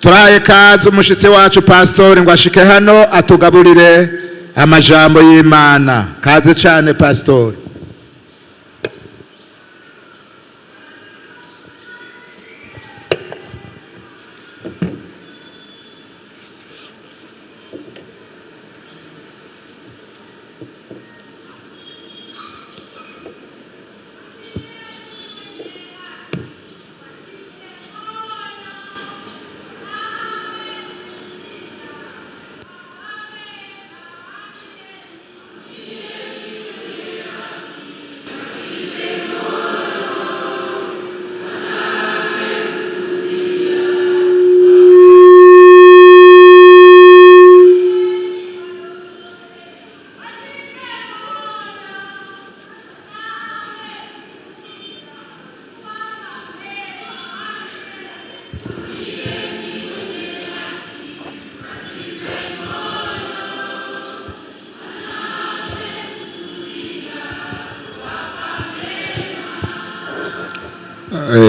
Turahaye kaze umushitsi wacu pastori ngo ashike hano atugaburire amajambo y'Imana. Kaze cyane pastori.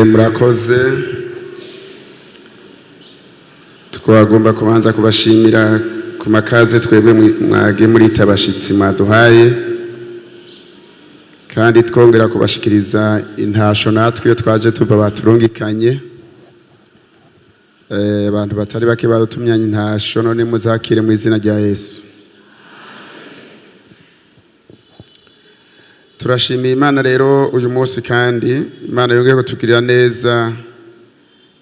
Murakoze. Twagomba kubanza kubashimira ku makaze twebwe mwage murita abashitsi mwaduhaye, kandi twongera kubashikiriza intasho natwe iyo twaje tuva baturungikanye. Abantu batari bake badutumyanye intasho, none muzakire mu izina rya Yesu. Turashimiye Imana rero uyu munsi, kandi Imana yongeye kutugirira neza,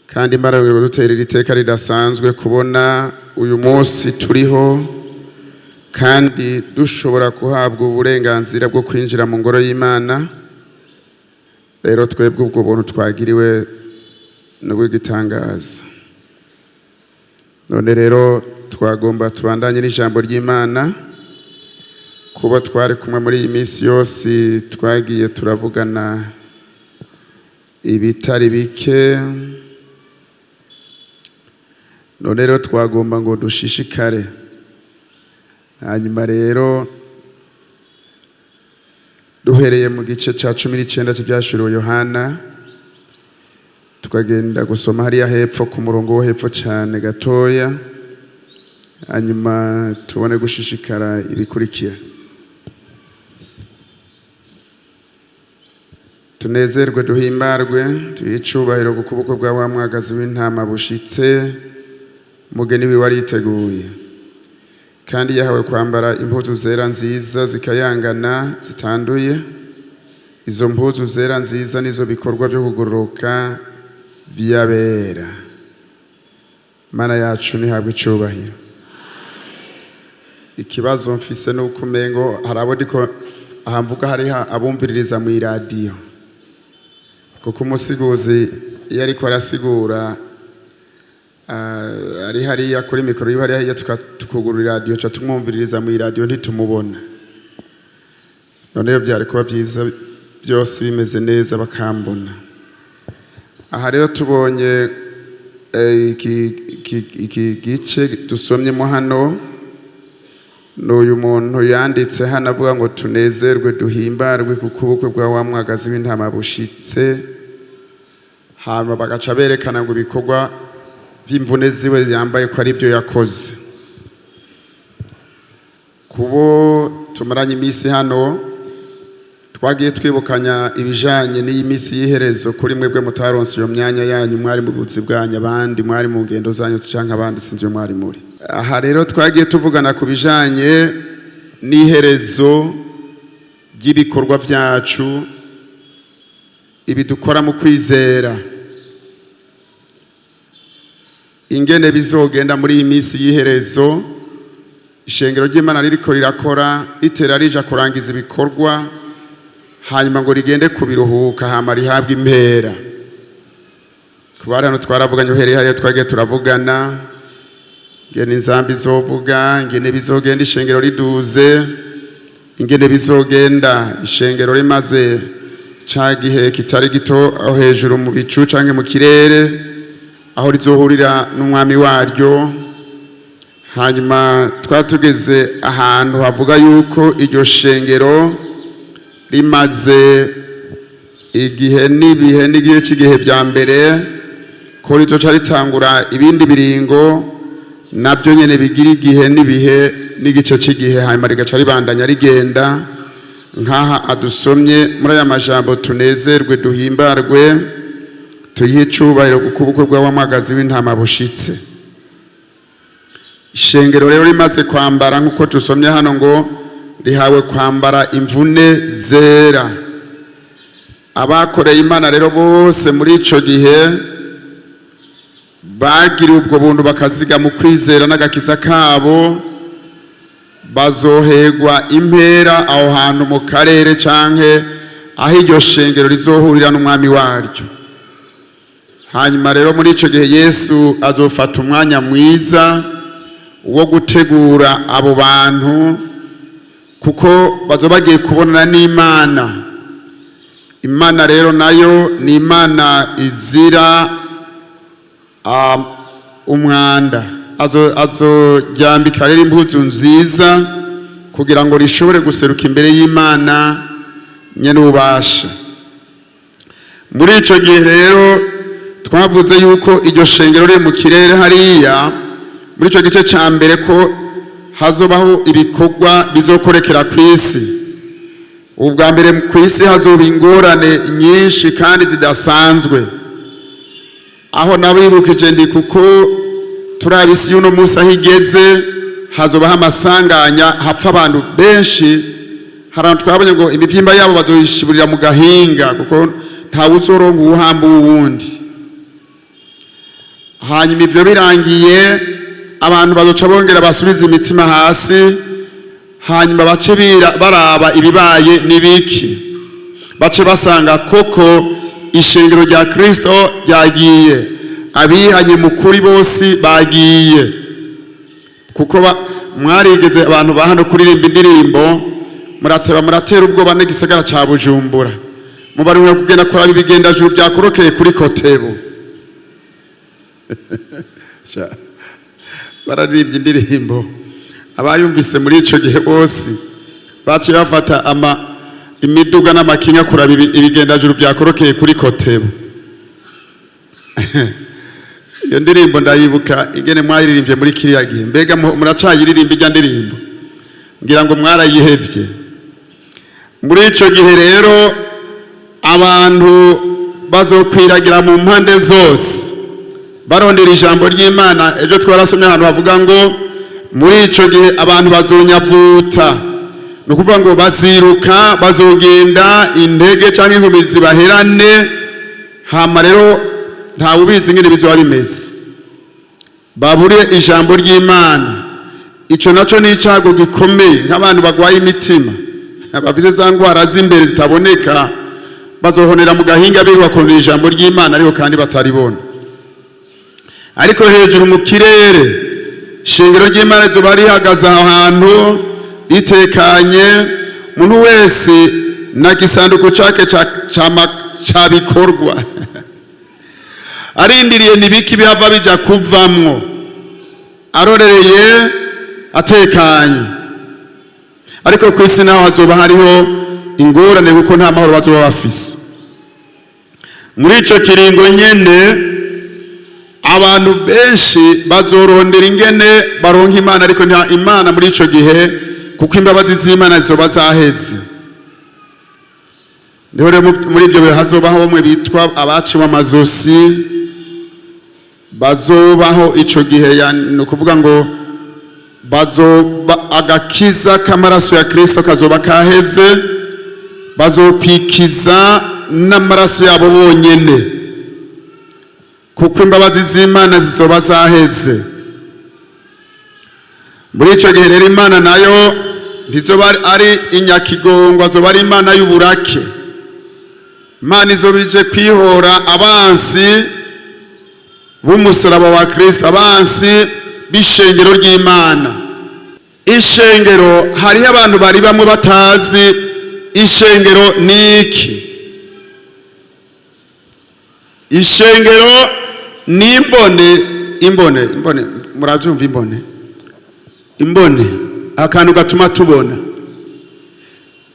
kandi Imana yongeye kuduterera iteka ridasanzwe kubona uyu munsi turiho kandi dushobora guhabwa uburenganzira bwo kwinjira mu ngoro y'Imana. Rero twebwe ubwo buntu twagiriwe n'ubw'igitangaza. None rero twagomba tubandanye n'ijambo ry'Imana. Kuba twari kumwe muri iyi minsi yose twagiye turavugana ibitari bike, none rero twagomba ngo dushishikare. Hanyuma rero duhereye mu gice ca 19 cy'ibyashuriwe Yohana, tukagenda gusoma hariya hepfo ku murongo wo hepfo cyane gatoya, hanyuma tubone gushishikara ibikurikira. Tunezerwe, duhimbarwe, tuhe icubahiro ku kuboko bwa wa mwagazi w'intama bushitse, umugeni wiwe ariteguye, kandi yahawe kwambara impuzu zera nziza zikayangana zitanduye. Izo mpuzu zera nziza nizo bikorwa byo kugororoka by'abera. Mana yacu nihabwe icubahiro. Ikibazo mfise nuko umengo hari abo ndiko aha mvuga, hariho abumviririza mu iradiyo, kuko umusiguzi iyo ariko arasigura ari hariya kuri mikoro yiwe hariya, tukugurura iradiyo ca tumwumviririza mu iradiyo ntitumubona. None iyo byari kuba byiza byose bimeze neza bakambona. Aha rero tubonye iki gice dusomyemo hano, n'uyu muntu yanditse hano avuga ngo tunezerwe duhimbarwe kuko ubukwe bwa wa mwagazi w'intama bushitse. Hanyuma bagaca berekana ngo ibikorwa by'imvune ziwe yambaye ko ari byo yakoze. Kubo tumaranye iminsi hano twagiye twibukanya ibijanye n'iyi minsi y'iherezo. Kuri mwebwe mutaronse iyo myanya yanyu, mwari mu buzi bwanyu, abandi mwari mu ngendo zanyu, canke abandi sinzi iyo mwari muri. Aha rero twagiye tuvugana ku bijanye n'iherezo ry'ibikorwa byacu, ibi dukora mu kwizera, ingene bizogenda muri iyi minsi y'iherezo. Ishengero ry'Imana ririko rirakora ritera rija kurangiza ibikorwa, hanyuma ngo rigende kubiruhuka, hama rihabwe impera. Kuba hano twaravuganye uhereye hariya, twagiye turavugana ingene inzambi izovuga, ingene bizogenda ishengero riduze, ingene bizogenda ishengero rimaze ca gihe kitari gito aho hejuru mu bicu canke mu kirere, aho rizohurira n'umwami waryo. Hanyuma twatugeze ahantu havuga yuko iryo shengero rimaze igihe n'ibihe n'igihe cy'igihe bya mbere Ko rizoca ritangura ibindi biringo nabyo nyene bigira igihe n'ibihe n'igice cy'igihe, hanyuma rigaca ribandanya rigenda nk'aha adusomye muri aya majambo. Tunezerwe, duhimbarwe, tuyihe icubahiro, kuko ubukwe bw'abamagazi w'intama bushitse. Ishengero rero rimaze kwambara, nk'uko tusomye hano ngo rihawe kwambara imvune zera. Abakoreye Imana rero bose muri ico gihe bagiriwe ubwo buntu, bakaziga mu kwizera n'agakiza kabo, bazohegwa impera aho hantu mu karere canke aho iryo shengero rizohurira n'umwami waryo. Hanyuma rero muri ico gihe Yesu azofata umwanya mwiza wo gutegura abo bantu, kuko bazoba bagiye kubonana n'Imana. Imana rero nayo ni Imana izira umwanda. Azoryambika rero impuzu nziza kugira ngo rishobore guseruka imbere y'Imana nyene ububasha. Muri ico gihe rero twavuze yuko iryo shengero riri mu kirere hariya muri ico gice ca mbere, ko hazobaho ibikorwa bizokorekera ku isi. Ubwa mbere, ku isi hazoba ingorane nyinshi kandi zidasanzwe. Aho nabibukije ndi kuko turaba isi y'uno munsi aho igeze, hazobaho amasanganya, hapfa abantu benshi. Hari abantu twabonye ngo imivyimba yabo bazoyishiburira mu gahinga, kuko ntawe uzoronka uwuhamba uwundi. Hanyuma ivyo birangiye, abantu bazoca bongera basubiza imitima hasi, hanyuma bace baraba ibibaye n'ibiki, bace basanga koko ishengero rya Kristo ryagiye, abihanye mu kuri bose bagiye. Kuko mwarigeze abantu ba hano kuririmba indirimbo, murateba muratera ubwoba n'igisagara ca Bujumbura, mubaruwe kugenda kuraba ibigendajuru byakorokeye kuri Kotebu. Sha, bararirimbye indirimbo, abayumvise muri ico gihe bose baciye bafata ama imiduga n'amakinga kuraba ibigendajuru byakorokeye kuri Kotebu. Iyo ndirimbo ndayibuka ingene mwayiririmbye muri kiriya gihe. Mbega muracayiririmba irya ndirimbo? Ngira ngo mwarayihevye. Muri ico gihe rero abantu bazokwiragira mu mpande zose barondera ijambo ry'Imana. Ejo twarasomye ahantu bavuga ngo muri ico gihe abantu bazonyavuta, ni ukuvuga ngo baziruka, bazogenda intege cyangwa inkumi zibaherane. Hama rero ntawe ubizi ingene bizoba bimeze, babure ijambo ry'Imana. Ico naco ni icago gikomeye, nk'abantu bagwaye imitima, bafite za ndwara z'imbere zitaboneka, bazohonera mu gahinga birirwa kurondera ijambo ry'Imana ariko kandi bataribona. Ariko hejuru mu kirere ishengero ry'Imana rizoba rihagaze aho hantu ritekanye, umuntu wese na gisanduku cake ca bikorwa, arindiriye nibiki bihava bija kuvamwo, arorereye atekanye. Ariko ku isi naho hazoba hariho ingorane, kuko nta mahoro bazoba bafise. Muri ico kiringo nyene abantu benshi bazorondera ingene baronka Imana, ariko nta Imana muri ico gihe, kuko imbabazi z'Imana zizoba zaheze. Niho rero muri ibyo bihe hazobaho bamwe bitwa abaciwe amazosi, bazobaho ico gihe. Ni ukuvuga ngo bazoba agakiza k'amaraso ya Kristo kazoba kaheze, bazokwikiza n'amaraso yabo bonyene, kuko imbabazi z'Imana zizoba zaheze. Muri ico gihe rero Imana nayo ntizoba ari inyakigongo, azoba ari Imana y'uburake. Imana izoba ije kwihora abansi b'umusaraba wa Kristo, abansi b'ishengero ry'Imana. Ishengero, hariho abantu bari bamwe batazi ishengero ni iki. Ishengero ni imbone, imbone, imbone, murabyumva? Imbone, imbone, akantu gatuma tubona.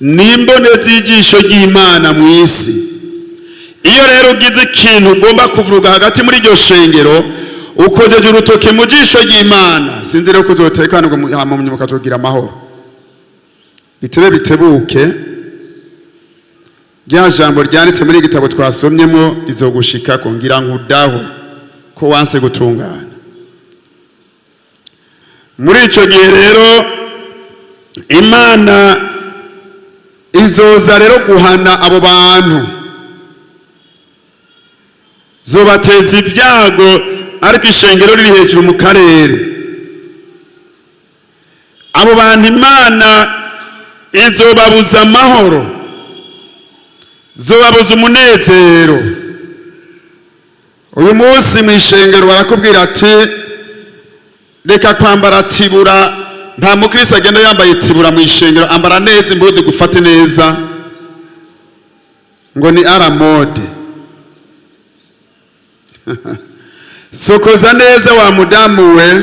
Ni imbone z'ijisho ry'Imana mu isi. Iyo rero ugize ikintu ugomba kuvuga hagati muri iryo shengero, ukojeje urutoki mu jisho ry'Imana. Sinzi rero ko uzotekana ngo hama munyuma ukazogira amahoro. Bitebe bitebuke, rya jambo ryanditse muri igitabo twasomyemo rizogushikako: "Ngira nkudaho ko wanse gutungana." Muri ico gihe rero Imana izoza rero guhana abo bantu, zobateza ibyago, ariko ishengero riri hejuru mu karere. Abo bantu Imana izobabuza amahoro, zobabuza umunezero. Uyu munsi mu ishengero barakubwira ati: "Reka kwambara tibura." Nta mukristo agenda yambaye tibura mu ishengero. Ambara neza, impuzu gufate neza, ngo ni à la mode. Sokoza neza wa mudamu we,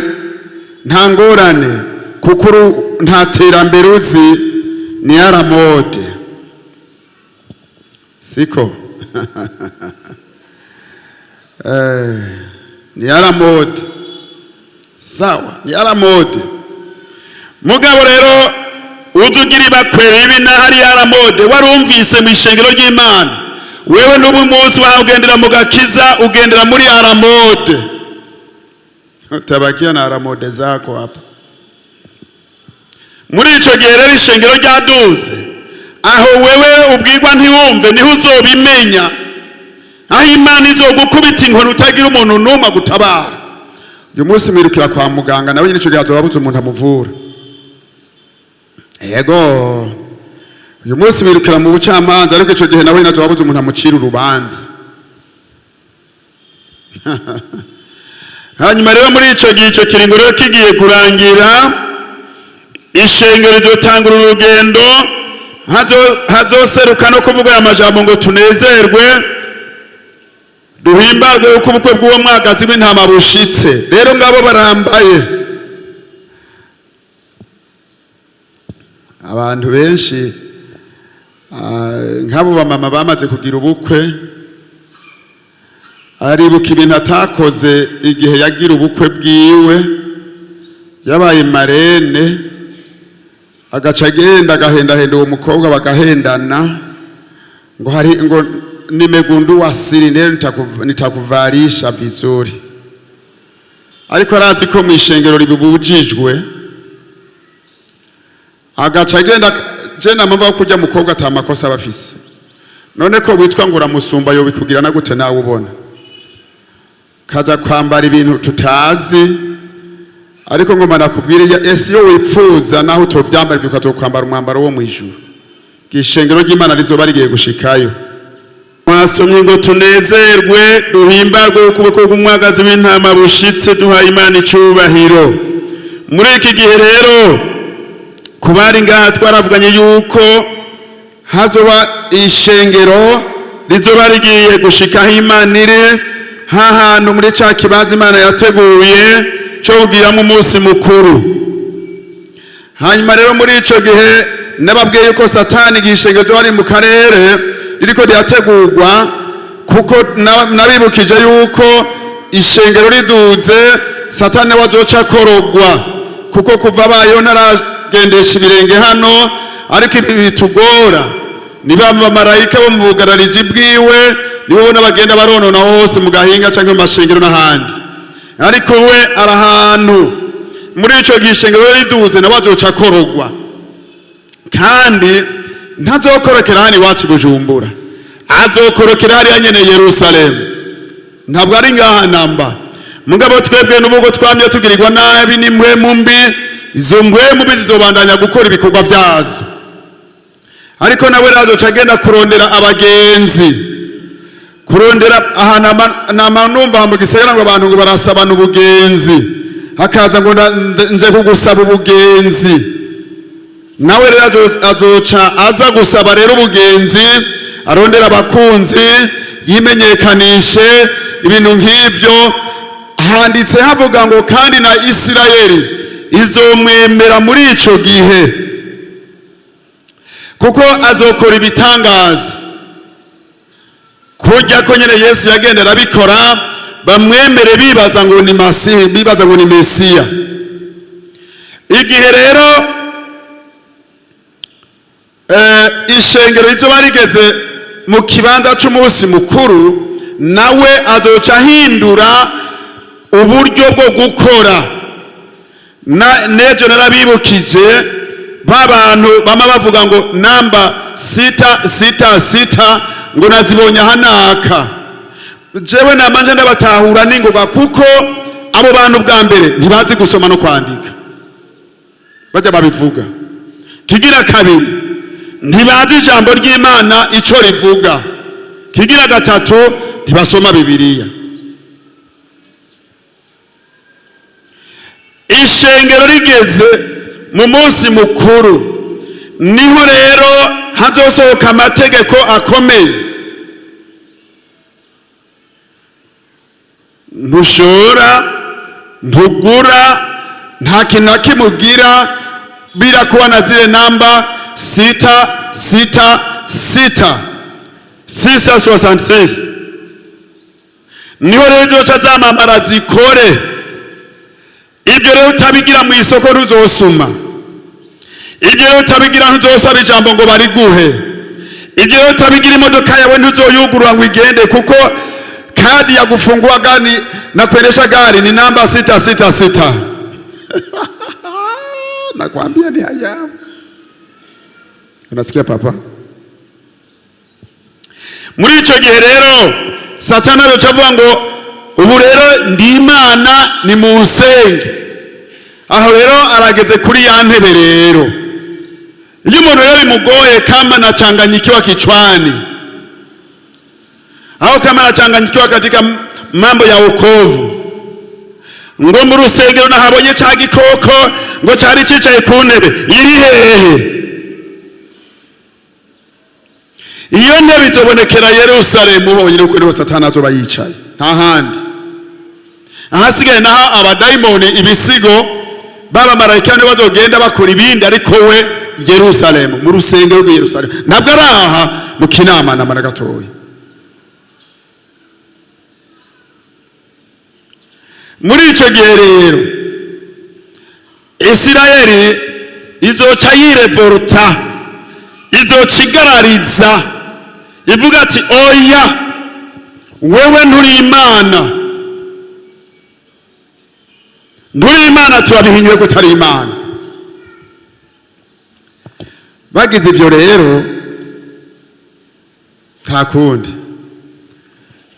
nta ngorane, kuko nta terambere uzi, ni à la mode, siko? Ni à la mode, sawa, ni à la mode. Mugabo rero uza ugira ibakwe ribi n'ahari à la mode. Warumvise mu ishengero ry'Imana, wewe n'ubu munsi ugendera mu gakiza, ugendera muri à la mode, utabakia na à la mode zako hapa. Muri ico gihe rero ishengero ryaduze, aho wewe ubwirwa ntiwumve, niho uzobimenya, aho Imana izogukubita inkoni utagira umuntu n'umwe agutabara. Uyu munsi mwirukira kwa muganga, nawe nyine ico gihe azoba abuze umuntu amuvura. Yego, uyu munsi wirukira mu bucamanza, ariko ico gihe nawe nyine azoba abuze umuntu amucira urubanza. Hanyuma rero muri ico gihe, ico kiringo rero kigiye kurangira, ishengero rizotangura urugendo, hazoseruka no kuvuga aya majambo ngo: "Tunezerwe, duhimbarwe, kuko ubukwe bw'uwo mwagazi w'intama bushitse." Rero ngabo barambaye. Abantu benshi, nk'abo bamama bamaze kugira ubukwe, aribuka ibintu atakoze igihe yagira ubukwe bwiwe, yabaye marraine, agaca agenda agahendahenda uwo mukobwa, bagahendana ngo hari ngo: "Nimegundua siri, leo nitakuvalisha vizuri." Ariko arazi ko mu ishengero ribubujijwe, agaca agenda. Je namva ko kurya mukobwa ata makosa aba afise. None ko witwa ngo uramusumba, yo bikugira na gute? Nawe ubona kaja kwambara ibintu tutazi. Ariko ngoma nakubwire, ese iyo wipfuza naho utovyambara ibyo, ukazokwambara umwambaro wo mwijuru, ishengero ry'Imana rizoba rigiye gushikayo. Mwasomye ngo: "Tunezerwe, duhimbarwe, kuko ubukwe bw'umwagazi w'intama bushitse, duhaye Imana icubahiro." Muri iki gihe rero, ku bari ngaha, twaravuganye yuko hazoba ishengero rizoba rigiye gushikaho Imana iri, hahantu muri ca kibanza Imana yateguye cyo kugiramo umunsi mukuru. Hanyuma rero muri ico gihe nababwiye yuko Satani, igihe ishengero ryo bari mu karere ririko rirategurwa, kuko nabibukije yuko ishengero riduze, Satani nawe azoca akorogwa, kuko kuva abayeho ntaragendesha ibirenge hano. Ariko ibi bitugora niba abamarayika bo mu bugarariji bwiwe, nibo ubona bagenda baronona hose mu gahinga canke mu mashengero n'ahandi, ariko we ari ahantu. Muri ico gihe ishengero riduze, nawe azoca akorogwa, kandi ntazokorokera hano iwacu i Bujumbura, azokorokera hariya nyene Yerusalemu, ntabwo ari ngaha namba. Mugabo twebwe n'ubwo twamye tugirirwa nabi n'impwemu mbi, izo mpwemu mbi zizobandanya gukora ibikorwa vyazo, ariko nawe rero azoca agenda kurondera abagenzi, kurondera ahantu nama numva mu gisagara ngo abantu ngo barasabana ubugenzi, hakaza ngo nje kugusaba ubugenzi. Nawe rero azoca aza gusaba rero ubugenzi, arondera abakunzi, yimenyekanishe, ibintu nk'ivyo. Handitse havuga ngo kandi na Isirayeli izomwemera muri ico gihe, kuko azokora ibitangaza. Kurya ko nyine Yesu yagenda arabikora, bamwemere bibaza ngo ni Masihi, bibaza ngo ni Mesiya. Igihe rero ishengero rizoba rigeze mu kibanza c'umunsi mukuru, nawe azoca ahindura uburyo bwo gukora. Na nejo narabibukije ba bantu bama bavuga ngo namba 666 ngo nazibonye ahanaka. Jewe namanje ndabatahura ningoga, kuko abo bantu bwa mbere ntibazi gusoma no kwandika, bajya babivuga. Kigira kabiri, ntibazi ijambo ry'Imana ico rivuga. Kigira gatatu, ntibasoma Bibiliya. Ishengero rigeze mu munsi mukuru, niho rero hazosohoka amategeko akomeye. Ntushora, ntugura, nta kintu na kimwe ugira, birakuba na zile namba 666 666. Niho rero izoca zamamara zikore. Ibyo rero utabigira mu isoko ntuzosuma. Ibyo rero utabigira ntuzosaba ijambo ngo bariguhe. Ibyo rero utabigira imodoka yawe ntuzoyugurura ngo igende, kuko kadi ya gufungua gari na kuendesha gari ni namba 666. Nakwambia ni ajabu. Unasikia papa? Muri ico gihe rero Satani azoca avuga ngo ubu rero ndi Imana, ni munsenge. Aho rero arageze kuri ya ntebe rero. Iyo umuntu rero bimugoye, kama anachanganyikiwa kichwani au kama anachanganyikiwa katika mambo ya wokovu, ngo mu rusengero nahabonye ca gikoko ngo cari cicaye ku ntebe iri hehe? Iyo ntebe izobonekera Yerusalemu honyine, kuko niho Satani azoba yicaye, nta handi. Ahasigaye naho abadayimoni ibisigo b'abamarayika nibo bazogenda bakora ibindi, ariko we Yerusalemu, mu rusengero rw'i Yerusalemu, ntabwo ari aha mu kinama na gatoya. Muri ico gihe rero Isirayeli izoca yirevolta, izoca igarariza, ivuga ati oya, wewe nturi Imana, nturi Imana, turabihinyuye ko utari Imana. Bagize ivyo rero nta kundi.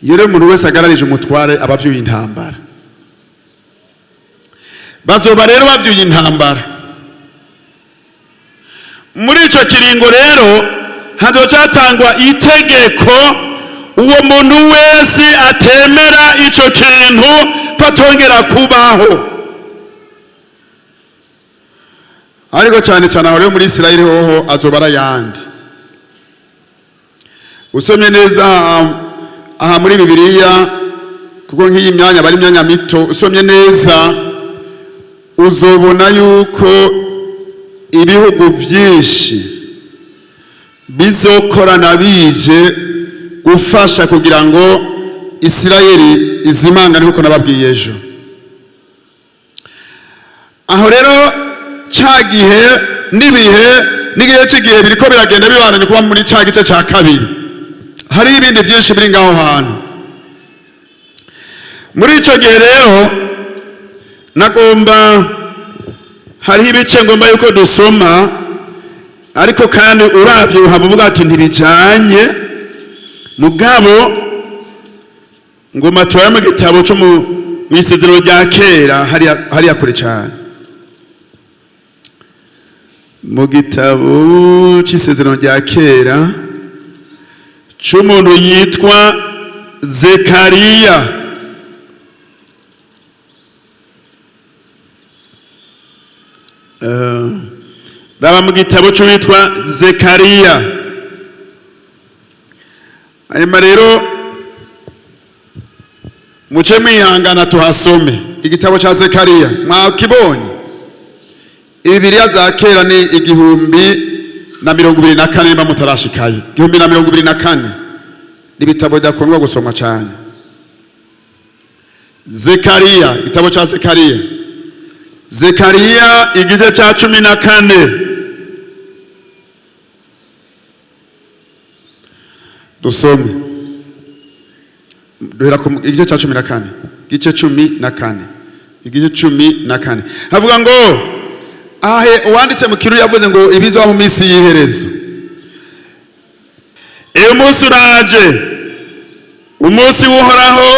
Iyo rero umuntu wese agararije umutware aba avyuye intambara. Bazoba rero bavyuye intambara. Muri ico kiringo rero hazoca hatangwa itegeko, uwo muntu wese atemera ico kintu ko atongera kubaho. Ariko cyane cyane aho rero muri Isirayeli hoho azoba arayandi. Usomye neza aha muri Bibiliya, kuko nk'iyi myanya bari imyanya mito, usomye neza uzobona yuko ibihugu byinshi bizokorana bije gufasha kugira ngo Isirayeli izimangane, kuko nababwiye ejo. Aho rero ca gihe n'ibihe n'igihe cy'igihe biriko biragenda bibandanya kuba muri ca gice ca kabiri. Hari ibindi byinshi biri ngaho hantu. Muri ico gihe rero nagomba, hariho ibice ngomba yuko dusoma, ariko kandi uravye uhava uvuga ati ntibijanye, mugabo ngomba turabe mu gitabo co mu isezerano rya kera, hariya kure cyane, mu gitabo c'isezerano rya kera c'umuntu yitwa Zekariya. Raba mu gitabo c'uwitwa Zekariya. Hanyuma rero muce mwihangana tuhasome igitabo ca Zekariya. Mwakibonye? Bibiliya za kera ni 1024, nimba mutarashikayo. 1024. N'ibitabo bidakundwa gusomwa cyane. Zekariya, igitabo cya Zekariya, Zekariya igice cya 14. Dusome duhera ku igice cya 14, igice 14, igice 14. Havuga ngo ahe uwanditse mu kiru yavuze ngo ibizaho mu minsi y'iherezo. Iyo munsi uraje, umunsi w'Uhoraho,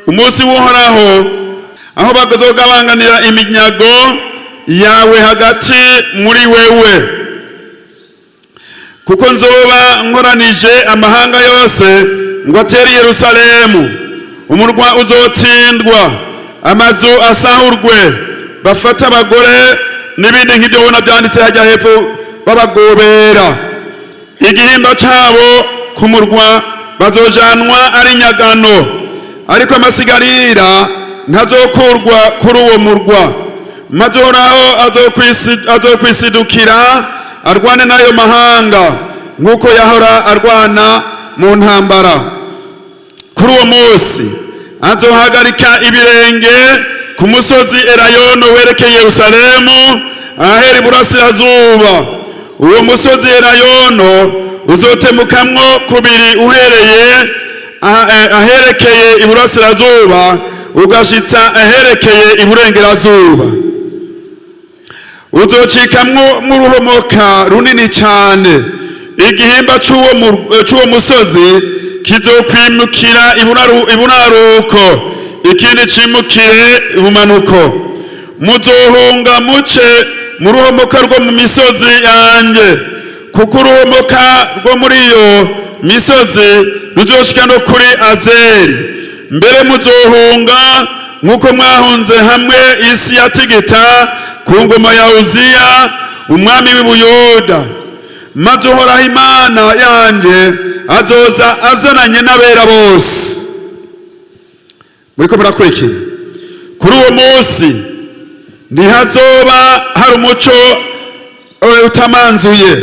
umunsi w'Uhoraho, aho bazogabanganira iminyago yawe hagati muri wewe, kuko nzoba nkoranije amahanga yose ngo atere Yerusalemu. Umurwa uzotsindwa, amazu asahurwe, bafate abagore n'ibindi nk'ibyo ubona byanditse hajya hepfo, babagobera igihimba cyabo ku murwa, bazojanwa ari nyagano, ariko amasigarira ntazokurwa kuri uwo murwa. Maze Uhoraho azokwisidukira arwane n'ayo mahanga nk'uko yahora arwana mu ntambara. Kuri uwo munsi azohagarika ibirenge ku musozi Elayono werekeye Yerusalemu ahera iburasirazuba. Uwo musozi Elayono uzotemukamwo kubiri uhereye aherekeye iburasirazuba ugashitsa aherekeye iburengerazuba. Uzocikamwo muruhomoka runini cyane. Igihimba c'uwo musozi kizokwimukira iburaruko, ikindi cimukire ibumanuko. Muzohunga muce mu ruhomoka rwo mu misozi yanjye, kuko uruhomoka rwo muri iyo misozi ruzoshika no kuri Azeri. Mbere muzohunga nk'uko mwahunze hamwe isi ya Tigita ku ngoma ya Uziya umwami w'i Buyuda. Maze Uhoraho Imana yanje azoza azananye n'abera bose. Muriko murakurikira? Kuri uwo munsi ntihazoba hari umuco utamanzuye,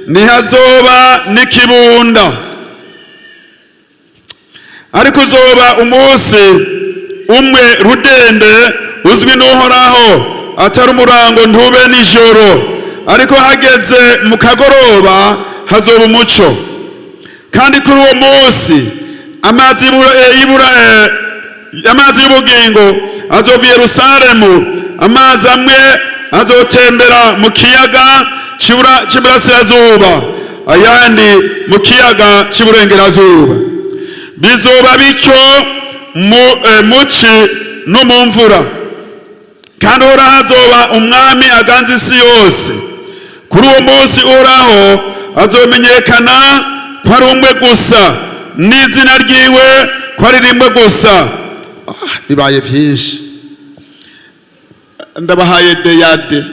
ntihazoba n'ikibunda, ariko uzoba umunsi umwe rudende uzwi n'Uhoraho, atari umurango ntube nijoro, ariko hageze mu kagoroba hazoba umuco. Kandi kuri uwo munsi amazi amazi y'ubugingo azova i Yerusalemu, amazi amwe azotembera mu kiyaga c'iburasirazuba, ayandi mu kiyaga c'iburengerazuba. Bizoba bityo mu ci no mu mvura. Kandi Uhoraho azoba umwami aganza isi yose. Kuri uwo munsi Uhoraho azomenyekana ko ari umwe gusa, n'izina ryiwe ko ari rimwe gusa. Bibaye vyinshi, ndabahaye deyade,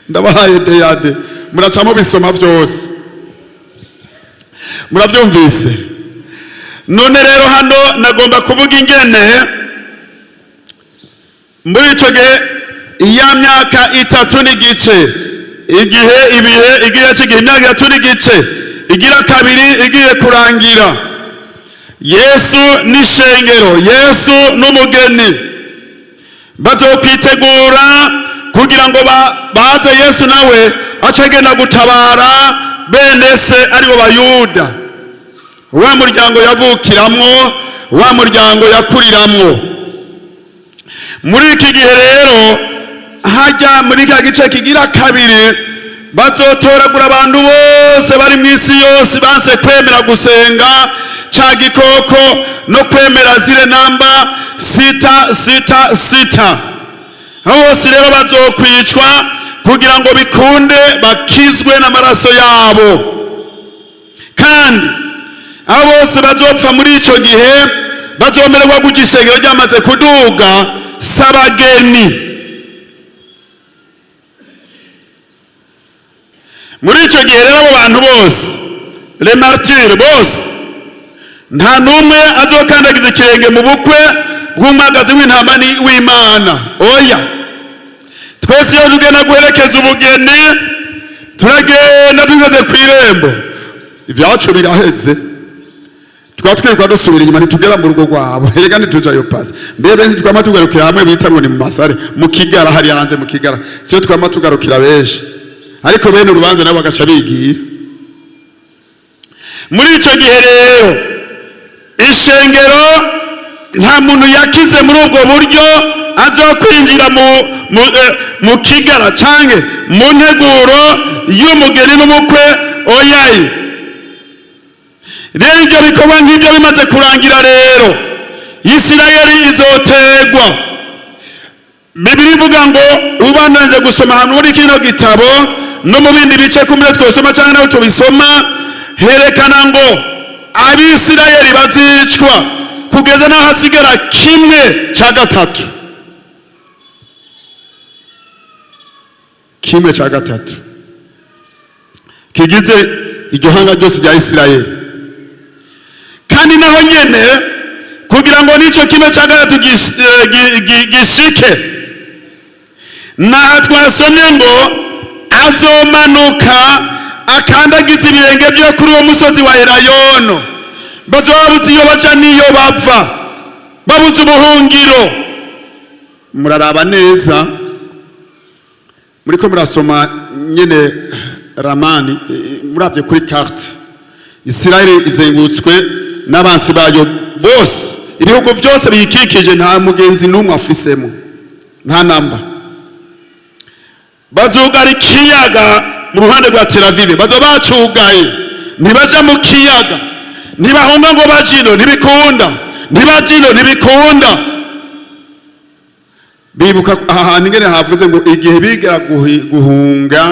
ndabahaye deyade, muracamo bisoma vyose, murabyumvise. None rero hano nagomba kuvuga ingene muri ico gihe iya myaka 3 n'igice, igihe ibihe igihe cy'igihe imyaka 3 n'igice igira kabiri igiye kurangira, Yesu n'ishengero, Yesu n'umugeni bazokwitegura kugira ngo baze Yesu nawe acagenda gutabara bene se aribo Bayuda, wa muryango yavukiramwo, wa muryango yakuriramwo. Muri iki gihe rero hajya muri ka gice kigira kabiri bazotoragura abantu bose bari mu isi yose banse kwemera gusenga ca gikoko no kwemera zire namba 666. Abo bose rero bazokwicwa kugira ngo bikunde bakizwe n'amaraso yabo. Kandi abo bose bazopfa muri ico gihe bazomererwa gutya ishengero ryamaze kuduga sabageni. Muri ico gihe rero abo bantu bose les martyrs bose nta n'umwe azokandagiza ikirenge mu bukwe bw'umwagazi w'intama w'Imana. Oya, twese iyo tugenda guherekeza ubugeni Turagenda, tugeze ku irembo ibyacu biraheze, Tukaba twirirwa dusubira inyuma, ntitugera mu rugo rwabo. Erega ntitujayo, pastor. Mbere benshi twama tugarukira hamwe bita ngo ni mu masare, mu Kigara, hariya hanze mu Kigara, siyo twama tugarukira benshi, ariko bene urubanza nabo bagaca bigira. Muri icyo gihe rero, ishengero nta muntu yakize muri ubwo buryo azokwinjira mu kigara canke mu nteguro y'umugeni n'umukwe, oyayi. Rero ibyo bikorwa nk'ibyo bimaze kurangira rero, Isirayeli izotegwa. Bibiri ivuga ngo, ubandanije gusoma ahantu muri kino gitabo no mu bindi bice kumbe twosoma cyangwa nawe tubisoma, herekana ngo Abisirayeli bazicwa kugeza n'ahasigara kimwe cya gatatu, Kimwe cya gatatu kigize iryo hanga ryose rya Isirayeli. Kandi naho nyene kugira ngo n'ico kimwe cya gatatu gishike, naha twasomye ngo azomanuka akandagiza ibirenge byo kuri uwo musozi wa Elayono. Bazoba babuze iyo baja n'iyo bava, babuze ubuhungiro. Muraraba neza, muriko murasoma nyene ramani, muravye kuri carte, Isirayeli izengurutswe n'abansi bayo bose, ibihugu byose biyikikije, nta mugenzi n'umwe afisemo, nta namba. Bazugara ikiyaga mu ruhande rwa Tel Aviv, baza bacugaye, ntibaja mu kiyaga, ntibahunga ngo bajino, ntibikunda, ntibajino, ntibikunda. Bibuka aha hantu ingene havuze ngo igihe bigera guhunga,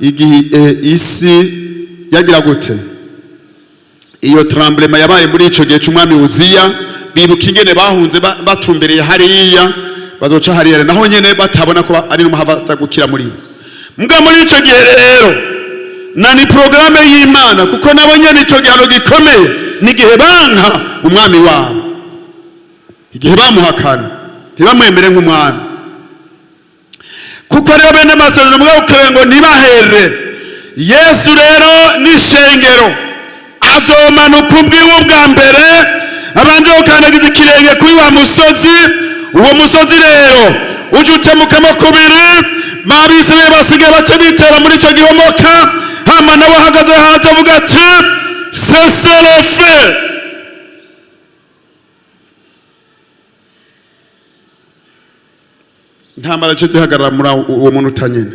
igihe isi yagira gute, iyo tremblement yabaye muri ico gihe c'umwami Uziya, bibuka ingene bahunze batumbereye hariya, bazoca hariya naho nyene batabona ko ari n'umuhava aza gukira muri bo. Mbwa muri ico gihe rero na ni porogaramu y'Imana, kuko nabo nyene ico gihano gikomeye ni igihe banka umwami wabo, igihe bamuhakana, ntibamwemere nk'umwami. Kuko rero bene amasezerano mugabo ngo ntibahere. Yesu rero n'ishengero azomanuka ubwiwe ubwa mbere, abanje gukandagiza ikirenge kuri wa musozi. Uwo musozi rero uje utemukamo kubiri, babisiraye basigaye bace bitera muri ico gihomoka. Hama nawe ahagaze hanze avuga ati: "Cessez-le-feu." Intambara zice zihagarara muri uwo muntu utanyene,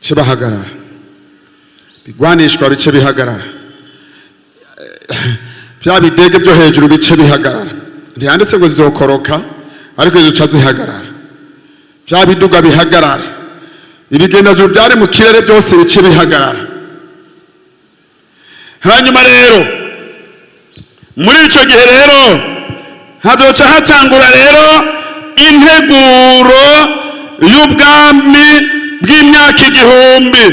bice bahagarara, bigwanishwa bice bihagarara, bya bidege byo hejuru bice bihagarara. Ntiyanditse ngo zizokoroka, ariko zica zihagarara. Bya biduga bihagarare, ibigendajuru byari mu kirere byose bice bihagarara. Hanyuma rero muri ico gihe rero hazoca hatangura rero integuro y'ubwami bw'imyaka 1000.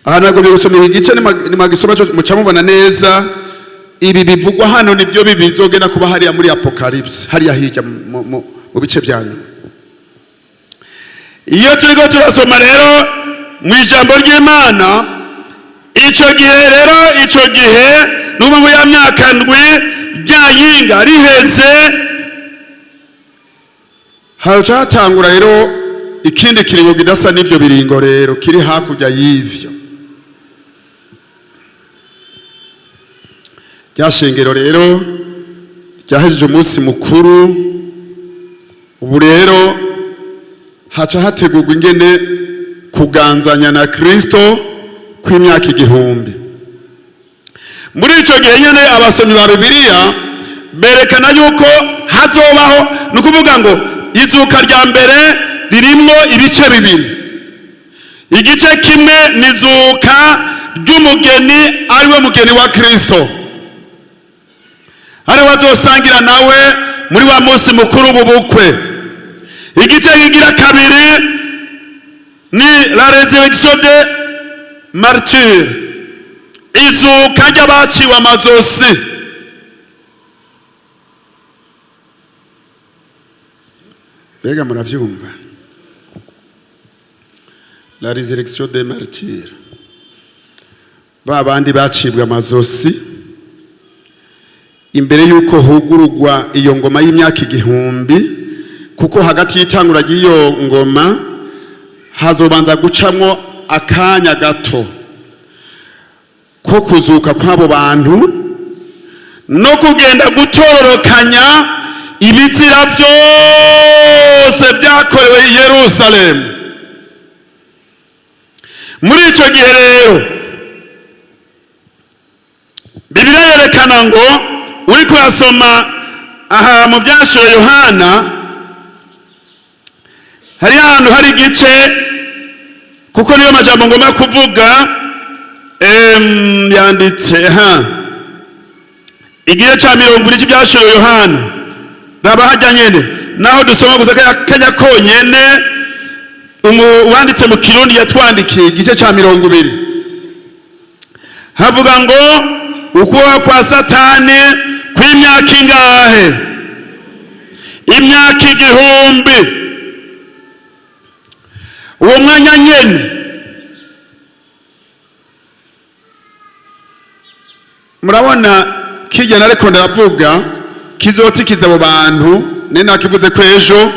Aha nagomye gusoma iki gice, nimagisoma muca mubona neza ibi bivugwa hano nibyo bibi bizogenda kuba hariya muri Apocalypse, hariya hirya mu bice bya nyuma. Iyo turiko turasoma rero mu ijambo ry'Imana, ico gihe rero, ico gihe n'ubu ngo ya myaka ndwi ryayinga riheze, haca hatangura rero ikindi kiringo kidasa n'ivyo biringo rero kiri hakurya y'ivyo. Rya shengero rero ryahejeje umunsi mukuru, ubu rero haca hategurwa ingene kuganzanya na Kristo kw'imyaka 1000. Muri ico gihe nyene abasomyi ba Bibiliya berekana yuko hazobaho, ni ukuvuga ngo izuka rya mbere ririmwo ibice bibiri. Igice kimwe ni izuka ry'umugeni, ariwe mugeni wa Kristo, ariwe azosangira nawe muri wa munsi mukuru w'ubukwe. Igice kigira kabiri ni la résurrection de martyrs, izuka ry'abaciwe amazosi. Mbega muravyumva? La résurrection des martyrs, ba bandi bacibwa amazosi imbere y'uko hugurugwa iyo ngoma y'imyaka 1000, kuko hagati y'itangura ry'iyo ngoma hazobanza gucamwo akanya gato ko kuzuka kw'abo bantu no kugenda gutororokanya ibizira byose byakorewe i Yerusalemu. Muri icyo gihe rero, Bibiliya yerekana ngo, uri kurasoma aha mu Byashoye Yohana, hari ahantu hari igice, kuko niyo majambo ngomba kuvuga, yanditse ha igice cya 20 cy'Ibyashoye Yohana. Raba hajya nyene, naho dusoma gusa kajya konyene. Uwanditse mu Kirundi yatwandikiye igice cya 20, havuga ngo ukubaho kwa Satani kw'imyaka ingahe? Imyaka 1000. Uwo mwanya nyene murabona kijya nariko ndavuga kizotikiza abo bantu, ne nakivuze ko ejo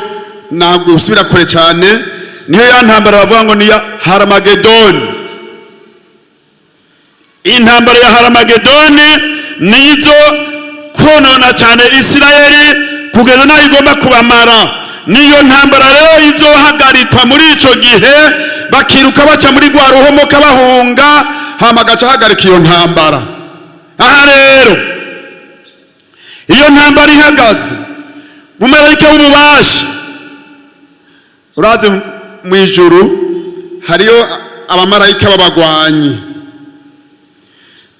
ntabwo usubira kure cyane. Niyo ya ntambara bavuga ngo niya Haramagedoni. Intambara ya Haramagedoni nizo konona cyane Isirayeli kugeza n'aho igomba kubamara. Niyo ntambara rero izohagarikwa muri ico gihe, bakiruka baca muri rwa ruhomoka bahunga, hama agaca ahagarika iyo ntambara. Aha rero iyo ntambara ihagaze, umumarayika w'ububasha, urazi mu ijuru hariyo abamarayika b'abagwanyi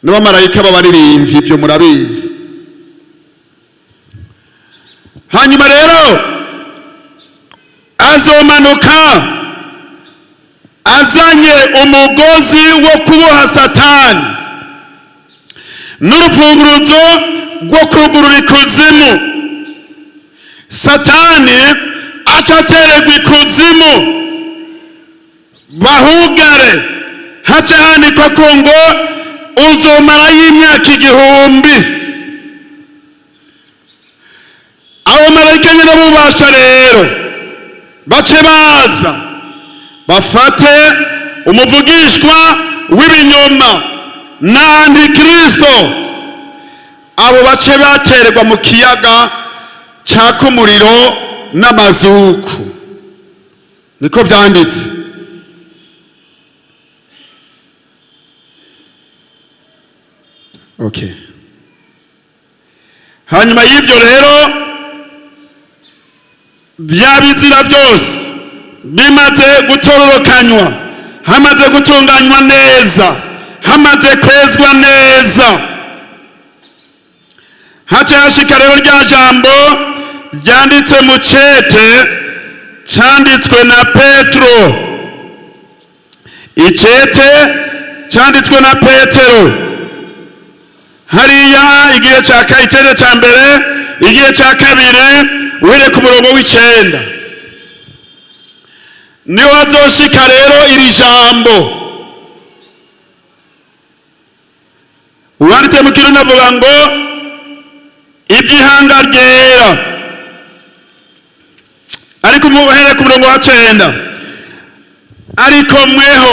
n'abamarayika b'abaririmbyi, ibyo murabizi. Hanyuma rero azomanuka azanye umugozi wo kuboha Satani n'urufunguruzo rwo kugurura ikuzimu. Satani aca atererwa ikuzimu, bahugare, haca handikwa ko ngo uzomarayo imyaka 1000. Abo marayika nyine bubasha rero bace baza bafate umuvugishwa w'ibinyoma na Antikristo, abo bace batererwa mu kiyaga caka umuriro n'amazuku, niko vyanditse. Okay. Hanyuma y'ibyo rero, bya bizira byose bimaze gutororokanywa, hamaze gutunganywa neza, hamaze kwezwa neza, haca hashika rero rya jambo ryanditse mu cete cyanditswe na Petro. Icete cyanditswe na Petero hariya, igihe cya icete cya mbere, igihe cya kabiri, uhereye ku murongo w'9, niho hazoshika rero iri jambo. Uwanditse mu Kirundi avuga ngo iby'ihanga ryera, ariko uhereye ku murongo wa 9: "Ariko mweho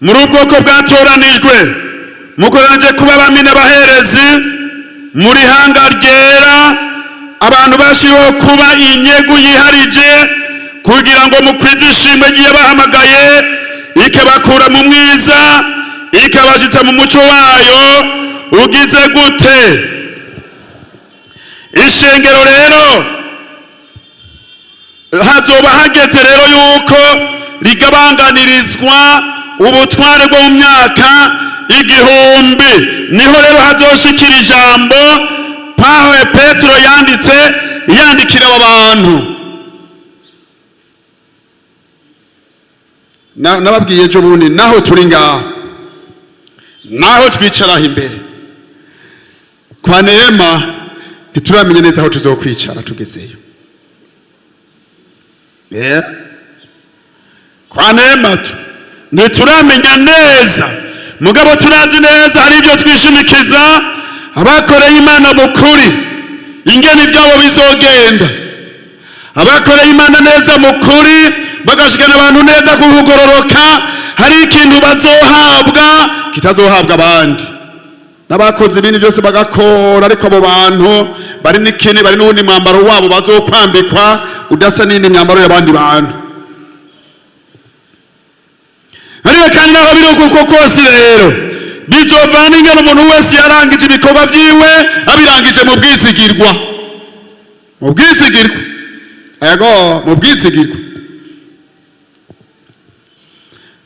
muri ubwoko bwatoranijwe, mukoranije kuba abami n'abaherezi, muri hanga ryera, abantu bashyiriweho kuba inyegu yiharije, kugira ngo mukwize ishimwe ry'Iyabahamagaye ikabakura mu mwiza ikabashyitsa mu muco wayo ugize gute?" Ishengero rero hazoba hageze rero yuko rigabanganirizwa ubutware bwo mu myaka 1000. Niho rero hazoshikira ijambo Pawe Petero yanditse yandikira aba bantu. Nababwiye ejo bundi, naho turi ngaha, naho twicaraho imbere kwa Neema, ntituramenya neza aho tuzokwicara tugezeyo. Yeah. Kwa neema tu ntituramenya neza, mugabo turazi neza hari ibyo twishimikiza abakoreye Imana mu kuri, ingene ibyabo bizogenda. Abakoreye Imana neza mu kuri, bagashikana abantu neza kugororoka, hari ikintu bazohabwa kitazohabwa abandi. N'abakoze ibindi byose bagakora, ariko abo bantu bari n'ikindi, bari n'uwundi mwambaro wabo bazokwambikwa udasa n'indi myambaro y'abandi bantu. Ariko kandi naho biri uko kose rero, bizovana ingene umuntu wese yarangije ibikorwa vyiwe, abirangije mu bwizigirwa, mu bwizigirwa, ego, mu bwizigirwa.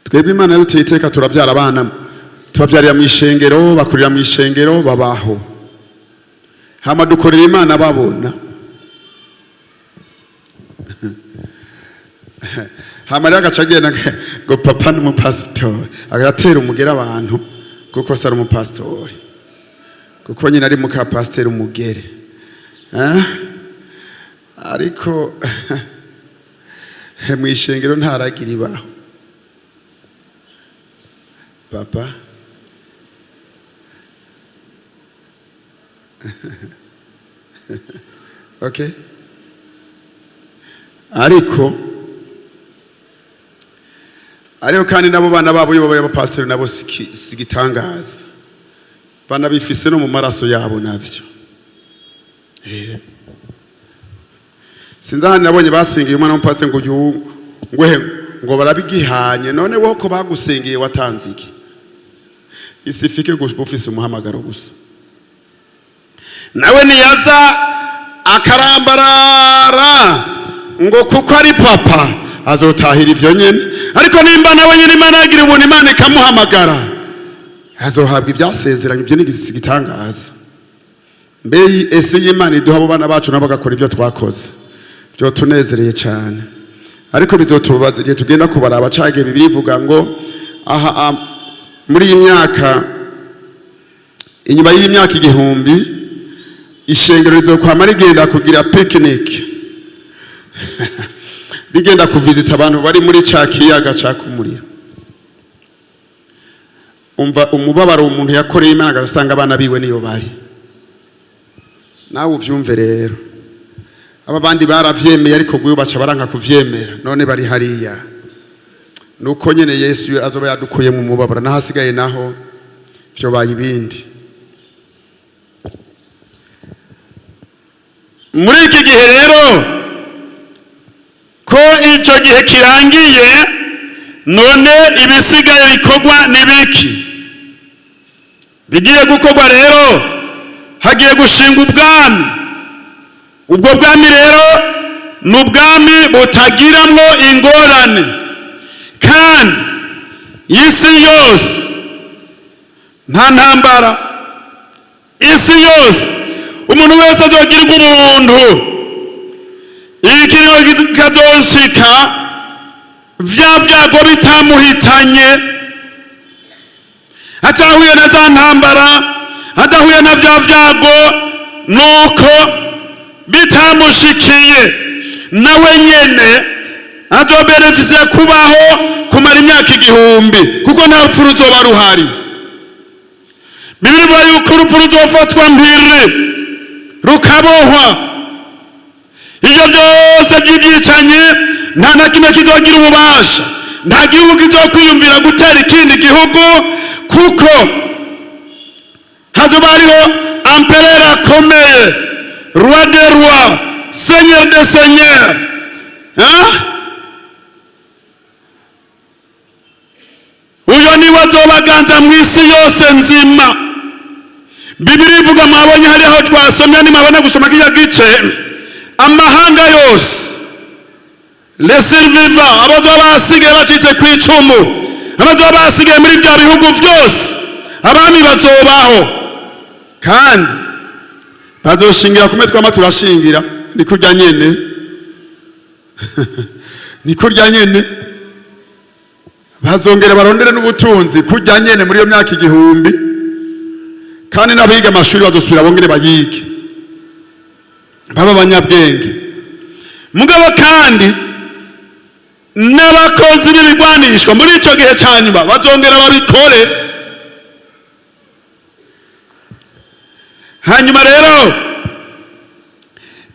Twebwe Imana yaduteye iteka, turavyara abana, tubavyarira mu ishengero, bakurira mu ishengero, babaho, hama dukorera Imana babona. Hama rero agaca agenda ngo papa n'umupasitori, agatera umugere abantu kuko se ari umupasitori, kuko nyine ari muka pasiteri umugere. Ariko mu ishengero ntaragira ibaho papa. Okay, ariko kandi nabo bana babo iyo babaye abapasiteri nabo sigitangaza, banabifise no mu maraso yabo navyo. Sinzi ahantu nabonye basengeye umwana w'umupasiteri ngo ngwehe ngo barabigihanye. None wowe ko bagusengeye watanze iki? Isifike ufise umuhamagaro gusa. Nawe niyaza akarambarara ngo kuko ari papa, azotahira ivyo nyene. Ariko nimba nawe nyene Imana yagira ubuntu, Imana ikamuhamagara, azohabwa ibyasezeranye. Ibyo ni igitangaza. Mbe ese y'Imana iduha abo bana bacu nabo bagakora ibyo twakoze, byotunezereye cyane. Ariko bizotubaza igihe tugenda kubaraba. Cagihe Bibiliya ivuga ngo aha muri iyi myaka, inyuma y'imyaka 1000, ishengero rizokwama rigenda kugira picnic, rigenda kuvizita abantu bari muri ca kiyaga caka umuriro. Umva umubabaro umuntu yakoreye Imana agasanga abana biwe niyo bari. Nawe uvyumve rero, aba bandi baravyemeye, ariko gwe baca baranka kuvyemera, none bari hariya. Nuko nyene Yesu azoba yadukuye mu mubabaro, naho hasigaye naho vyobaye ibindi. Muri iki gihe rero, ko ico gihe kirangiye, none ibisigaye bikorwa nibiki bigiye gukorwa? Rero hagiye gushinga ubwami. Ubwo bwami rero ni ubwami butagiramwo ingorane, kandi isi yose nta ntambara. Isi yose umuntu wese azogirwa ubuntu. Ikiringo kazoshika vya vyago bitamuhitanye, atahuye na za ntambara, adahuye na vya vyago, nuko bitamushikiye, nawe nyene azobenefisiye kubaho kumara imyaka 1000, kuko nta rupfu ruzoba ruhari. Bibiliya ivuga yuko urupfu ruzofatwa mpiri rukabohwa. Ibyo byose by'ibyicanyi nta na kimwe kizogira ububasha. Nta gihugu kizokwiyumvira gutera ikindi gihugu, kuko hazoba hariho empereur akomeye, roi des rois, seigneur des seigneurs. Uyo niwe azobaganza mu isi yose nzima. Bibiliya ivuga, mwabonye hari aho twasomye, nimwabona gusoma kirya gice, amahanga yose, les survivants, abazoba basigaye bacitse ku icumu, abazoba basigaye muri bya bihugu byose, abami bazobaho kandi bazoshingira kumwe twama turashingira. Ni kurya nyene, ni kurya nyene. Bazongera barondere n'ubutunzi kurya nyene muri iyo myaka 1000, kandi n'abiga amashuri bazosubira bongere bayige, baba abanyabwenge. Mugabo kandi N'abakozi b'ibigwanishwa muri ico gihe ca nyuma bazongera babikore. Hanyuma rero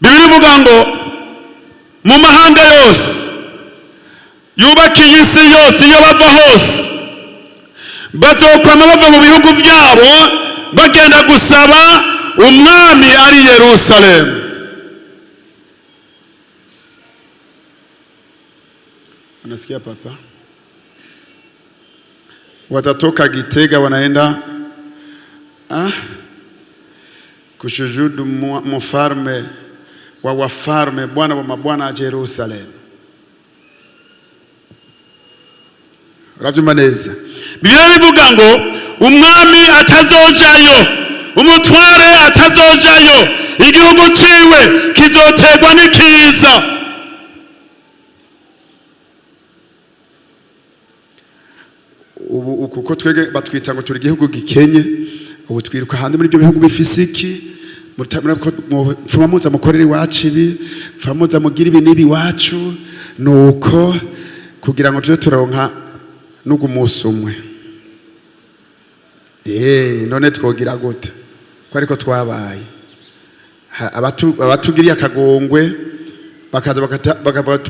Bibiliya ivuga ngo mu mahanga yose yubakiye isi yose, iyo bava hose, bazokwama bava mu bihugu byabo bagenda gusaba umwami ari Yerusalemu. Unasikia papa? Watatoka Gitega wanaenda kushujudu mfalme wa wafalme, Bwana wa mabwana Jerusalem. Urabyumva neza? Bibiliya bivuga ngo umwami atazojayo, umutware atazojayo, igihugu ciwe kizoterwa n'ikiza. Ubu kuko twege batwita ngo turi igihugu gikenye, ubu twiruka hanze muri ibyo bihugu bifise iki, mupfuma muza mukorera iwacu ibi, mupfuma muza mugira ibi n'ibi iwacu, nuko kugira ngo tuje turonka n'ugumunsi umwe. None twogira gute ko ariko twabaye? Abatugiriye akagongwe bakaza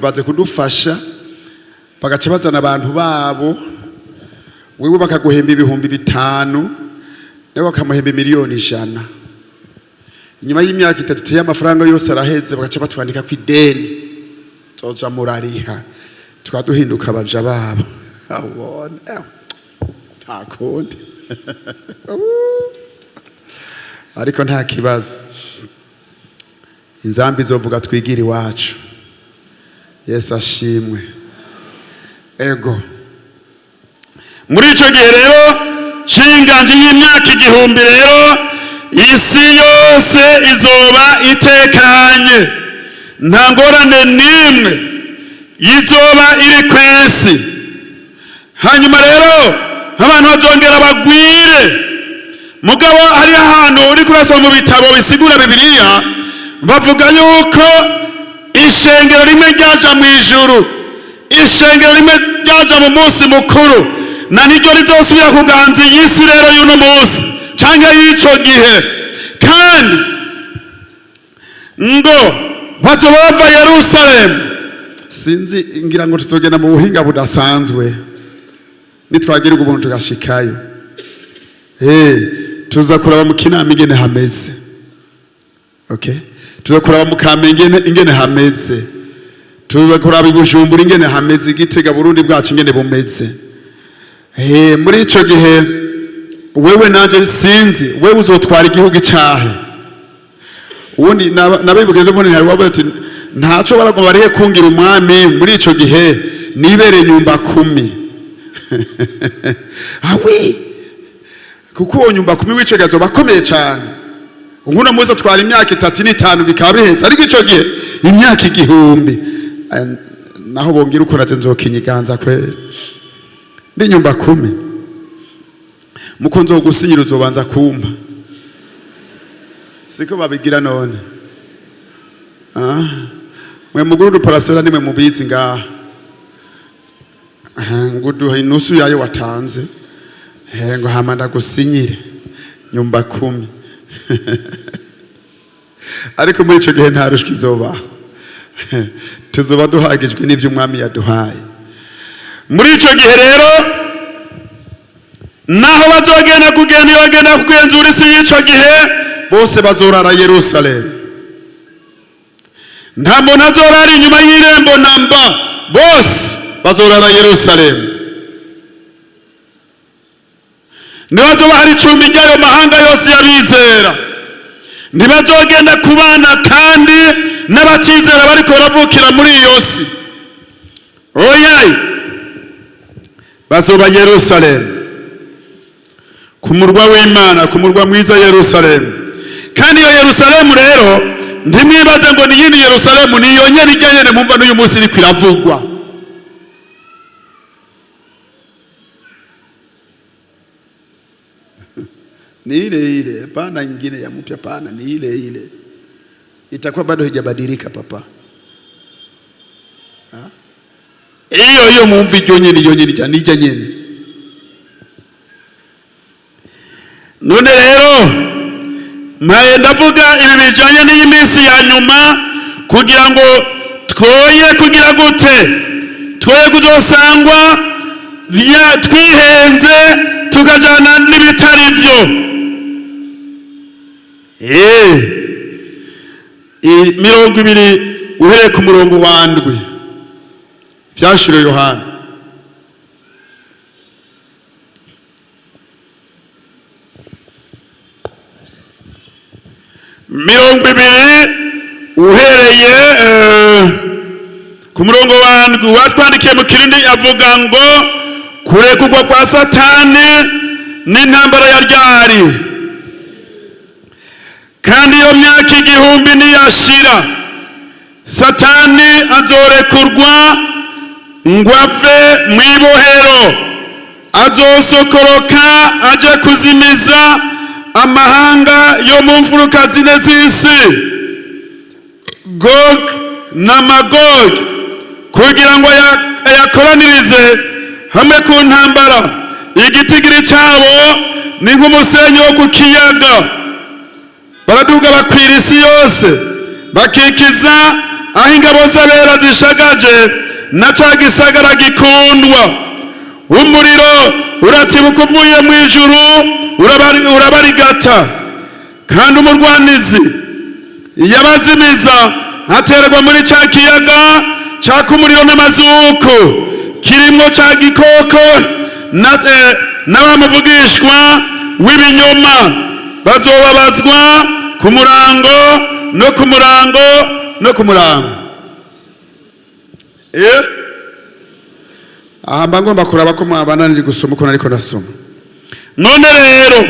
baze kudufasha, bagaca bazana abantu babo, wewe bakaguhemba 5,000, nawe bakamuhemba 100,000,000. Inyuma y'imyaka 3 iteye amafaranga yose araheze, bagaca batwandika ku ideni, tuzoja murariha, tukaduhinduka abaja babo. Abone nta kundi. Ariko nta kibazo, inzambi izovuga twigire iwacu. Yesu ashimwe. Ego. Muri ico gihe rero c'inganji y'imyaka 1000 rero, isi yose izoba itekanye, nta ngorane n'imwe izoba iri ku isi. Hanyuma rero abantu bazongera bagwire. Mugabo hari ahantu uri kurasoma mu bitabo bisigura Bibiliya, bavuga yuko ishengero rimwe ryaja mu ijuru, ishengero rimwe ryaja mu munsi mukuru, na niryo rizosubira kuganza iyi si rero y'uno munsi canke y'ico gihe. Kandi ngo bazoba bava Yerusalemu. Sinzi, ngira ngo tuzogenda mu buhinga budasanzwe nitwagira ubuntu tugashikayo. Tuza kuraba mu Kinama ingene hameze. Okay? Tuza kuraba mu Kamenge ingene hameze. Tuza kuraba i Bujumbura ingene hameze, Gitega, Burundi bwacu ingene bumeze. Muri ico gihe wewe nanje sinzi, wewe uzotwara igihugu icahe. Ubundi nabibuke ndabona hari wavuze ati ntaco baragomba barihe kungira umwami muri ico gihe, nibere nyumba 10. Awi, kuko uwo nyumba 10 w'ico gihe azoba akomeye cane. Uno muzi atwara imyaka 3 n'itanu bikaba bihetse, ariko ico gihe imyaka 1000. Naho bongira uko naje nzokinyiganza kweri. Ndi nyumba 10. Muko nzogusinyira uzobanza kumpa. Siko babigira none. Mwe muguru parasera nimwe mubizi ngaha. Nguduha inusu yayo watanze. Ngo hama ndagusinyire nyumba 10. Ariko muri ico gihe nta rushwi izobaho. Tuzoba duhagijwe n'ivyo umwami yaduhaye. Muri ico gihe rero naho bazogenda kugenda, iyo bagenda kugenzura isi y'ico gihe, bose bazorara Yerusalemu. Nta muntu azorara inyuma y'irembo namba, bose bazorara Yerusalemu. Ntibazoba hari icumbi ry'ayo mahanga yose y'abizera. Ntibazogenda kubana kandi n'abatizera bariko baravukira muri iyo si. Oyaye, bazoba Yerusalemu, ku murwa w'Imana, ku murwa mwiza Yerusalemu. Kandi iyo Yerusalemu rero ntimwibaze ngo ni yindi Yerusalemu, ni iyo nyene ijya nyene mumva n'uyu munsi iriko iravugwa. Ni ile ile, hapana nyingine ya mpya, hapana, ni ile ile. Itakuwa bado haijabadilika papa. Ha? Iyo mumva iryo nyene, iyo nyene irya nirya nyene. None rero mpaye ndavuga ibi bijanye n'iyi minsi ya nyuma kugira ngo twoye kugira gute, twoye kuzosangwa twihenze tukajana n'ibitari vyo. 20 uhereye ku murongo wa 7 Vyashuro Yohana. 20 uhereye ku murongo wa 7, watwandikiye mu Kirundi avuga ngo kurekurwa kwa Satani n'intambara ya ryari, kandi iyo myaka 1000 niyashira Satani azorekurwa ngo ave mw'ibohero, azosokoroka aje kuzimiza amahanga yo mu mfuruka zine z'isi, Gog na Magog, kugira ngo ayakoranirize hamwe ku ntambara. Igitigiri cabo ni nk'umusenyi wo ku kiyaga. Baraduga bakwira isi yose, bakikiza aho ingabo z'abera zishagaje na ca gisagara gikundwa. Umuriro uratibuka uvuye mu ijuru urabarigata, kandi umurwanizi yabazimiza aterwa muri ca kiyaga caka umuriro n'amazuku, kirimwo ca gikoko n'abamuvugishwa w'ibinyoma. Bazobabazwa ku murango no ku murango no ku murango. Aha mba ngomba kuraba ko mwabananije gusoma uko nariko ndasoma. None rero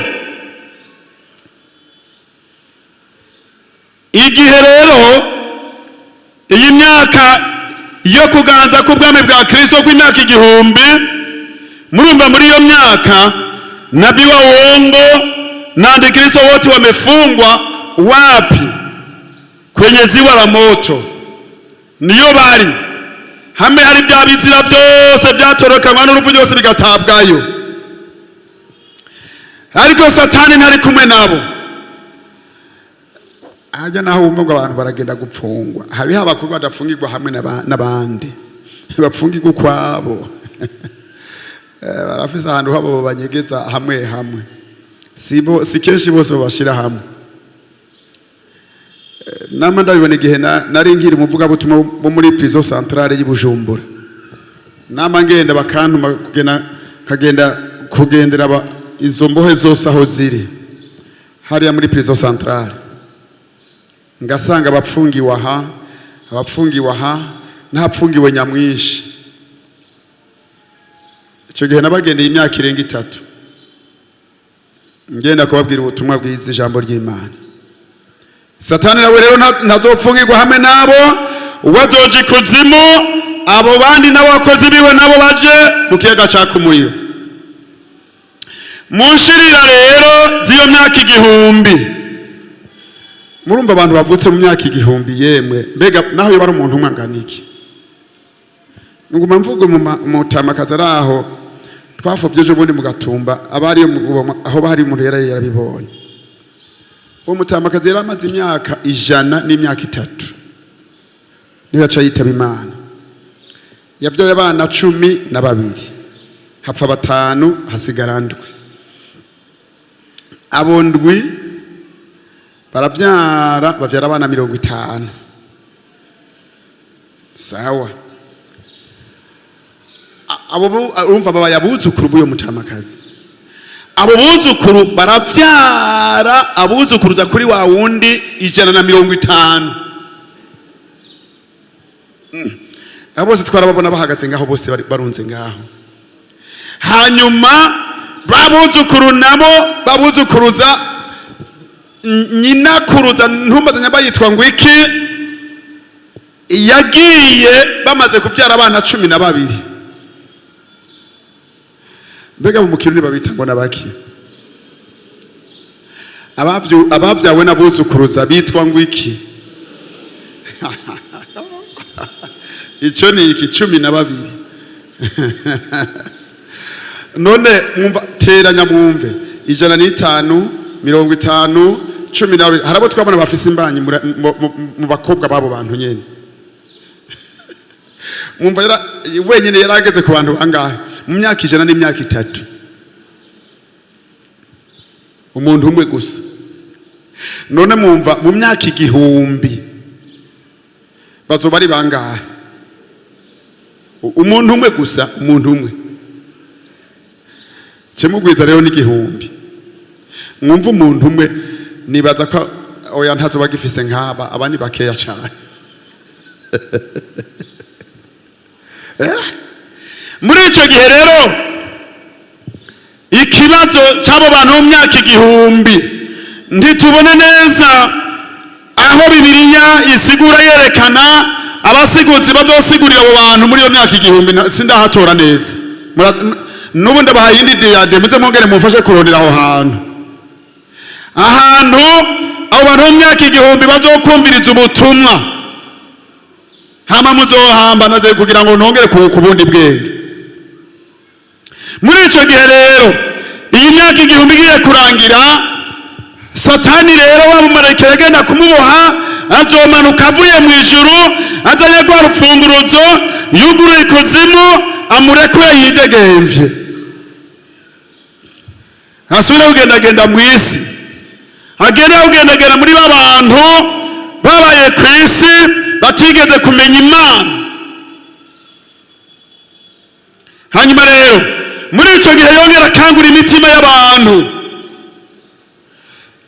igihe rero iyi myaka yo kuganza k'ubwami bwa Kristo kw'imyaka 1000, murumva muri iyo myaka nabii wa uongo na antikristo wote wamefungwa wapi? Kwenye ziwa la moto. Niyo bari hamwe, hari bya bizira byose byatorokanwa n'urupfu byose bigatabwayo, ariko Satani ntari kumwe nabo. Hajya naho wumva ngo abantu baragenda gupfungwa, hariho abakuru badapfungirwa hamwe n'abandi, bapfungirwa ukwabo. Barafise ahantu habo banyegeza hamwe hamwe, si kenshi bose babashira hamwe. Nama ndabibona igihe nari nkiri umuvugabutumwa bo muri prison centrale y'i Bujumbura, nama ngenda bakantuma kagenda kugendera izo mbohe zose aho ziri hariya muri prison centrale, ngasanga abapfungiwe aha, abapfungiwe aha, n'ahapfungiwe nyamwinshi. Icyo gihe nabagendeye imyaka irenga 3 ngenda kubabwira ubutumwa bwiza, ijambo ry'Imana. Satani nawe rero ntazopfungirwa hamwe nabo, uwazoja ikuzimu, abo bandi n'abakozi biwe nabo baje mu kiyaga caka umuriro. Mu nshirira rero z'iyo myaka 1000, Murumva abantu bavutse mu myaka 1000, yemwe mbega naho yoba ari umuntu umwe angana iki? Nguma mvuga umutamakazi ari aho twafobye ejo bundi mu Gatumba, abari aho bahari umuntu yari yarabibonye. Uwo mutamakazi yari amaze imyaka 100 n'imyaka 3 niyo yaca yitaba Imana. Yabyaye abana 12, hapfa 5, hasigara 7. Abo 7 barabyara, babyara abana 50. Sawa, abo urumva babaye abuzukuru b'uyo mutamakazi. Abo buzukuru barabyara abuzukuruza kuri wa wundi 150. Abo bose twarababona bahagaze ngaho, bose barunze ngaho. Hanyuma babuzukuru nabo babuzukuruza nyinakuruza, ntumbaze nyamba yitwa ngo iki, yagiye bamaze kubyara abana 12. Mbega mu Kirundi babita ngo nabaki? Abavyawe n'abuzukuruza bitwa ngo iki? Ico ni iki? 12. None mwumva, teranya mwumve: 105, 50, 12. Hari abo twabona bafise imbanyi mu bakobwa b'abo bantu nyene. Mwumva wenyine yarageze ku bantu bangahe mu myaka 100 n'imyaka 3? Umuntu umwe gusa. None mwumva mu myaka 1000 bazoba ari bangahe? Umuntu umwe gusa, umuntu umwe. Kimugwiza rero n'igihumbi. Mwumva, umuntu umwe, nibaza ko oya, ntazoba gifise nk'aba, aba ni bakeya cyane. Muri icyo gihe rero, ikibazo cy'abo bantu mu myaka 1000, ntitubone neza aho Bibiliya isigura yerekana abasiguzi bazosigurira abo bantu muri iyo myaka 1000. Sindahatora neza. N'ubu ndabahaye iyindi diyade, muze mwongere mumfashe kurondera aho hantu, ahantu abo bantu mu myaka 1000 bazokumviriza ubutumwa. Hama muzohamba naze kugira ngo nongere ku bundi bwenge. Muri icyo gihe rero, iyi myaka 1000 igiye kurangira, Satani rero, wa mumarayika yagenda kumuboha, azomanuka avuye mu ijuru azanye rwa rufunguruzo, yuguruye ikuzimu, amurekure yidegemvye, asubire kugendagenda mu isi, agende kugendagenda muri ba bantu babaye ku isi batigeze kumenya Imana. Hanyuma rero muri icyo gihe yongera akangura imitima y'abantu,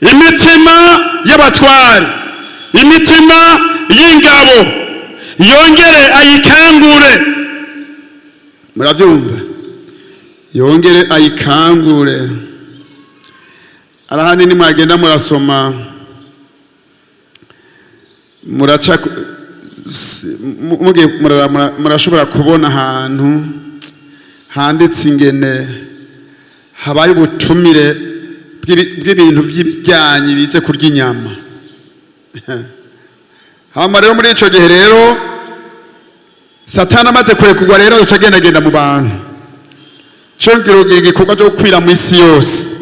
imitima y'abatware, imitima y'ingabo, yongere ayikangure. Murabyumva, yongere ayikangure. Arahanini mwagenda murasoma, muraca mugiye murashobora kubona ahantu handitse ingene habaye ubutumire bw'ibintu by'ibijyanye bize kurya inyama. Hama rero muri ico gihe rero, Satani amaze kurekurwa rero, yoca agendagenda mu bantu, congera igikorwa cyo gukwira mu isi yose.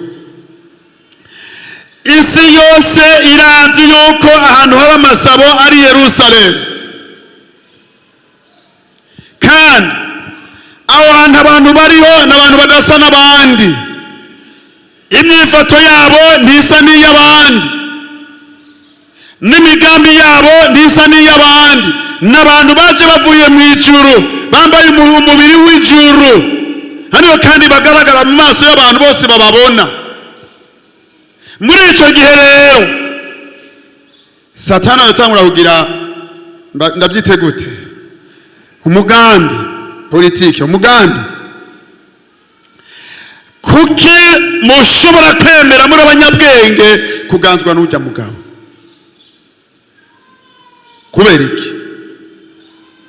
Isi yose irazi yuko ahantu haba amasabo ari Yerusalemu, kandi aho hantu abantu bariho ni abantu badasa n'abandi, imyifato yabo ntisa n'iy'abandi, n'imigambi yabo ntisa n'iy'abandi. Ni abantu baje bavuye mu ijuru, bambaye umubiri w'ijuru, ariko kandi bagaragara mu maso y'abantu bose bababona. Muri icyo gihe rero, Satani aratangura kugira ndabyite gute, umugambi politike, umugambi. Kuki mushobora kwemera muri abanyabwenge kuganzwa n'ujya mugabo? Kubera iki?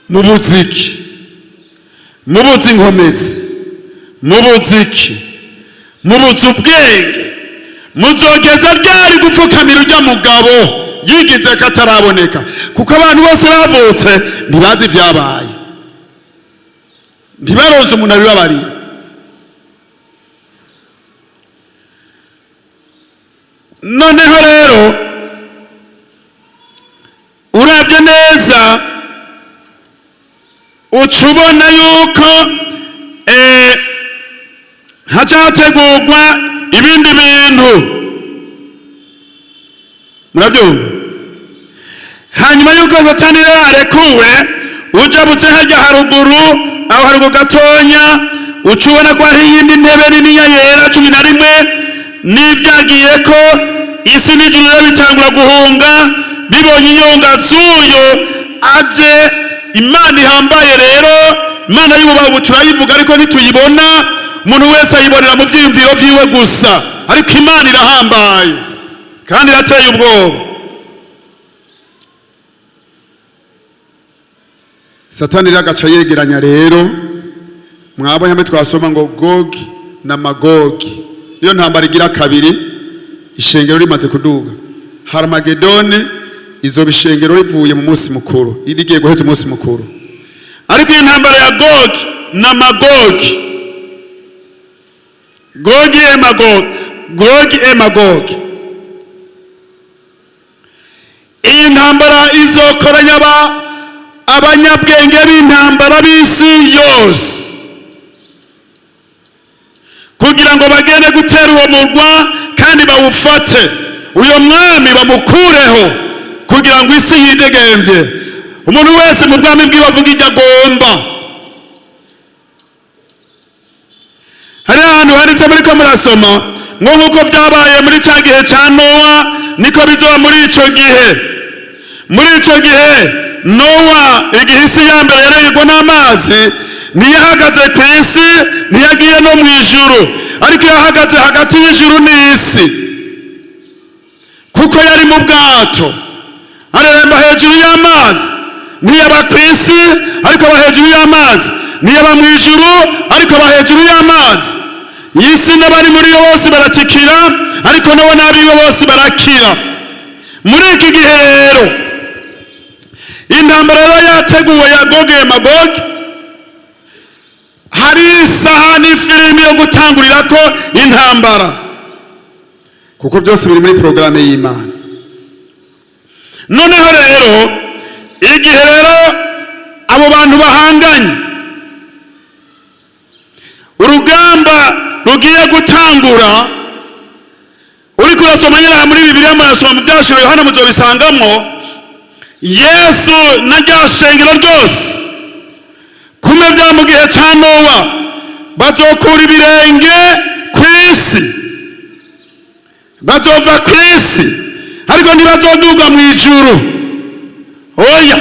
Mubuze iki? Mubuze inkomezi? Mubuze iki? Mubuze ubwenge? Muzogeza ryari gupfukamira ujya mugabo yigize ko ataraboneka? Kuko abantu bose bavutse ntibazi ibyabaye, ntibaronze umuntu abibabarira. Noneho rero urabye neza, uca ubona yuko haca hategurwa ibindi bintu. Murabyumva? Hanyuma yuko Satani rero arekuwe, ujabutse hajya haruguru, aho haruguru gatonya, uca ubona ko hari iyindi ntebe niniya yera, 11 n'ibyagiye ko. Isi n'ijuru rero bitangura guhunga bibonye inyonga z'uyu aje. Imana ihambaye rero, Imana y'ububaho, ubu turayivuga ariko ntituyibona. Umuntu wese ayibonera mu byiyumviro vyiwe gusa, ariko Imana irahambaye kandi irateye ubwoba. Satani rero agaca yegeranya rero, mwabonye hamwe twasoma ngo Gogi na Magogi, niyo ntambara igira kabiri ishengero rimaze kuduga. Haramagedoni izoba ishengero rivuye mu munsi mukuru, rigiye guheza umunsi mukuru. Ariko iyi ntambara ya Gogi na Magogi. Gogi e Magogi, Gogi e Magogi. Iyi ntambara izokoranya abanyabwenge b'intambara b'isi yose kugira ngo bagende gutera uwo murwa kandi bawufate, uyo mwami bamukureho, kugira ngo isi yidegemvye, umuntu wese mu bwami bwiwe avuga ibyo agomba. Hari ahantu handitse muri ko murasoma ngo nk'uko vyabaye muri ca gihe ca Nowa, niko bizoba muri ico gihe. Muri ico gihe Nowa, igihe isi ya mbere yarengwa n'amazi, ntiyahagaze ku isi, ntiyagiye no mu ijuru, ariko yahagaze hagati y'ijuru n'isi, kuko yari mu bwato areremba hejuru y'amazi. Ntiyaba ku isi, ariko aba hejuru y'amazi. Ntiyaba mu ijuru, ariko aba hejuru y'amazi. Iyi si n'abari muri yo bose baratikira, ariko nabo n'abiwe bose barakira. Muri iki gihe rero intambara yaba yateguwe ya Gogi Magogi, hari isaha n'ifirimbi yo gutangurira ko intambara, kuko byose biri muri porogaramu y'Imana. Noneho rero igihe rero abo bantu bahanganye, urugamba rugiye gutangura, uriko urasoma nyine muri Bibiliya, murasoma mu Byahishuriwe Yohana, muzobisangamo. Yesu na rya shengero ryose kumwe bya mu gihe ca Nowa bazokura ibirenge ku isi, bazova ku isi, ariko ntibazoduga mu ijuru. Oya,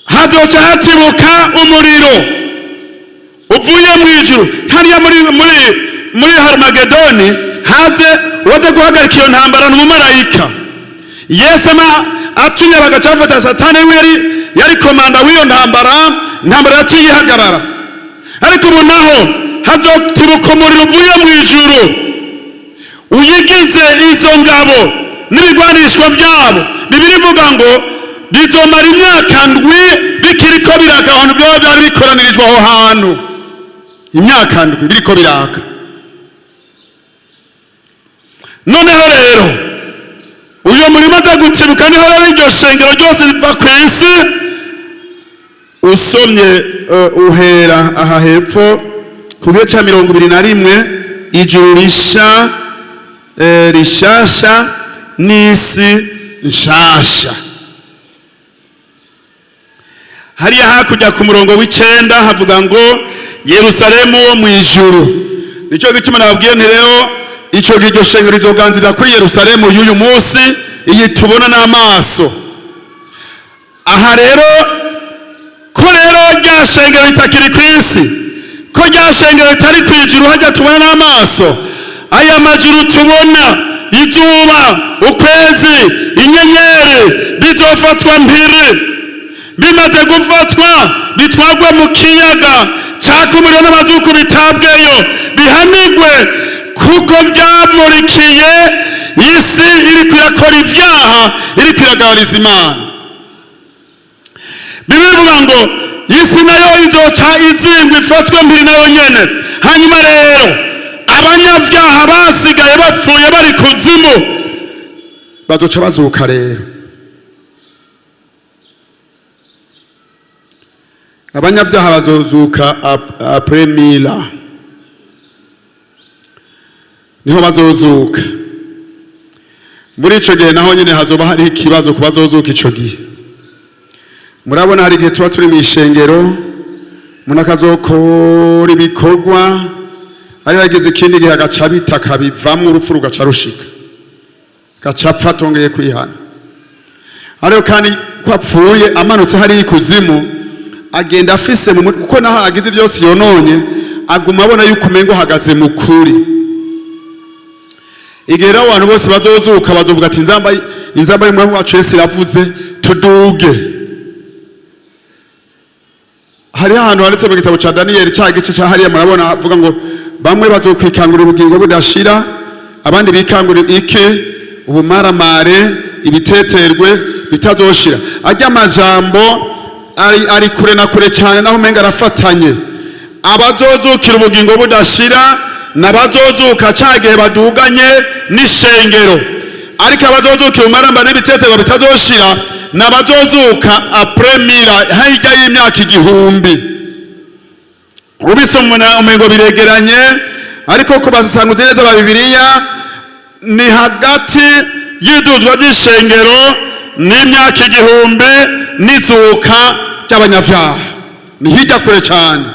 hazoca hatibuka umuriro uvuye mu ijuru hariya muri Harumagedoni. Haze uwaje guhagarika iyo ntambara ni umumarayika. Yesu ama atumye bagaca bafata Satani, we yari komanda w'iyo ntambara, intambara yaciye ihagarara. Ariko ubu naho hazotibuka umuriro uvuye mu ijuru uyigize izo ngabo n'ibigwanishwa byabo. Bibiliya ivuga ngo bizomara imyaka 7 bikiriko biraka ahantu byaba byari bikoranirijwe aho hantu, imyaka 7 biriko biraka. Noneho rero uyo murimo aza gutibuka, niho rero iryo shengero ryose riva ku isi. Usomye uhera aha hepfo ku gice cya 21, ijuru risha rishasha n'isi nshasha. Hariya hakurya ku murongo w'9 havuga ngo Yerusalemu wo mu ijuru. Nicyo gituma nababwiye nti rero ico gihe iryo shengero rizoganzirira kuri Yerusalemu y'uyu munsi, iyi tubona n'amaso. Aha rero ko rero rya shengero ritakiri ku isi, ko rya shengero ritari ku ijuru hajya tubona n'amaso, aya majuru tubona, izuba, ukwezi, inyenyeri, bizofatwa mpiri. Bimaze gufatwa bitwagwe mu kiyaga caka umuriro n'amazuku, bitabweyo bihanigwe, kuko byamurikiye isi iriko irakora ibyaha, iriko iragabariza Imana. Bibiliya ivuga ngo isi nayo izoca izingwa, ifatwe mpiri nayo nyene. Hanyuma rero abanyabyaha basigaye bapfuye bari kuzimu bazoca bazuka rero. Abanyabyaha bazozuka après mila, niho bazozuka. Muri ico gihe naho nyene hazoba hari ikibazo ku bazozuka ico gihe. Murabona hari igihe tuba turi mu ishengero, umuntu akazokora ibikorwa, ari yageze ikindi gihe agaca bita akabivamwo, urupfu rugaca rushika, gaca apfa atongeye kwihana. Ariko kandi ko apfuye amanutse hariya ikuzimu, agenda afise mu mutwe, kuko naho agize byose yononye, aguma abona yuko umengo ahagaze mu kuri. Igihe rero abantu bose bazozuka bazovuga ati inzamba y'umwami wacu Yesu iravuze, tuduge. Hariho ahantu handitse mu gitabo ca Daniyeli, ca gice ca hariya murabona, havuga ngo bamwe bazokwikangura ubugingo budashira, abandi bikangura iki ubumaramare, ibiteterwe bitazoshira. Arya amajambo ari kure na kure cyane, naho umenga arafatanye. Abazozukira ubugingo budashira n'abazozuka ca gihe baduganye n'ishengero, ariko abazozukira umaramba n'ibiteterwa bitazoshira n'abazozuka après mille, hirya y'imyaka 1000. Ubisoma umengo biregeranye, ariko ku basanguzi neza ba Bibiliya ni hagati y'iduzwa ry'ishengero n'imyaka 1000 n'izuka ry'abanyavyaha, ni hirya kure cyane.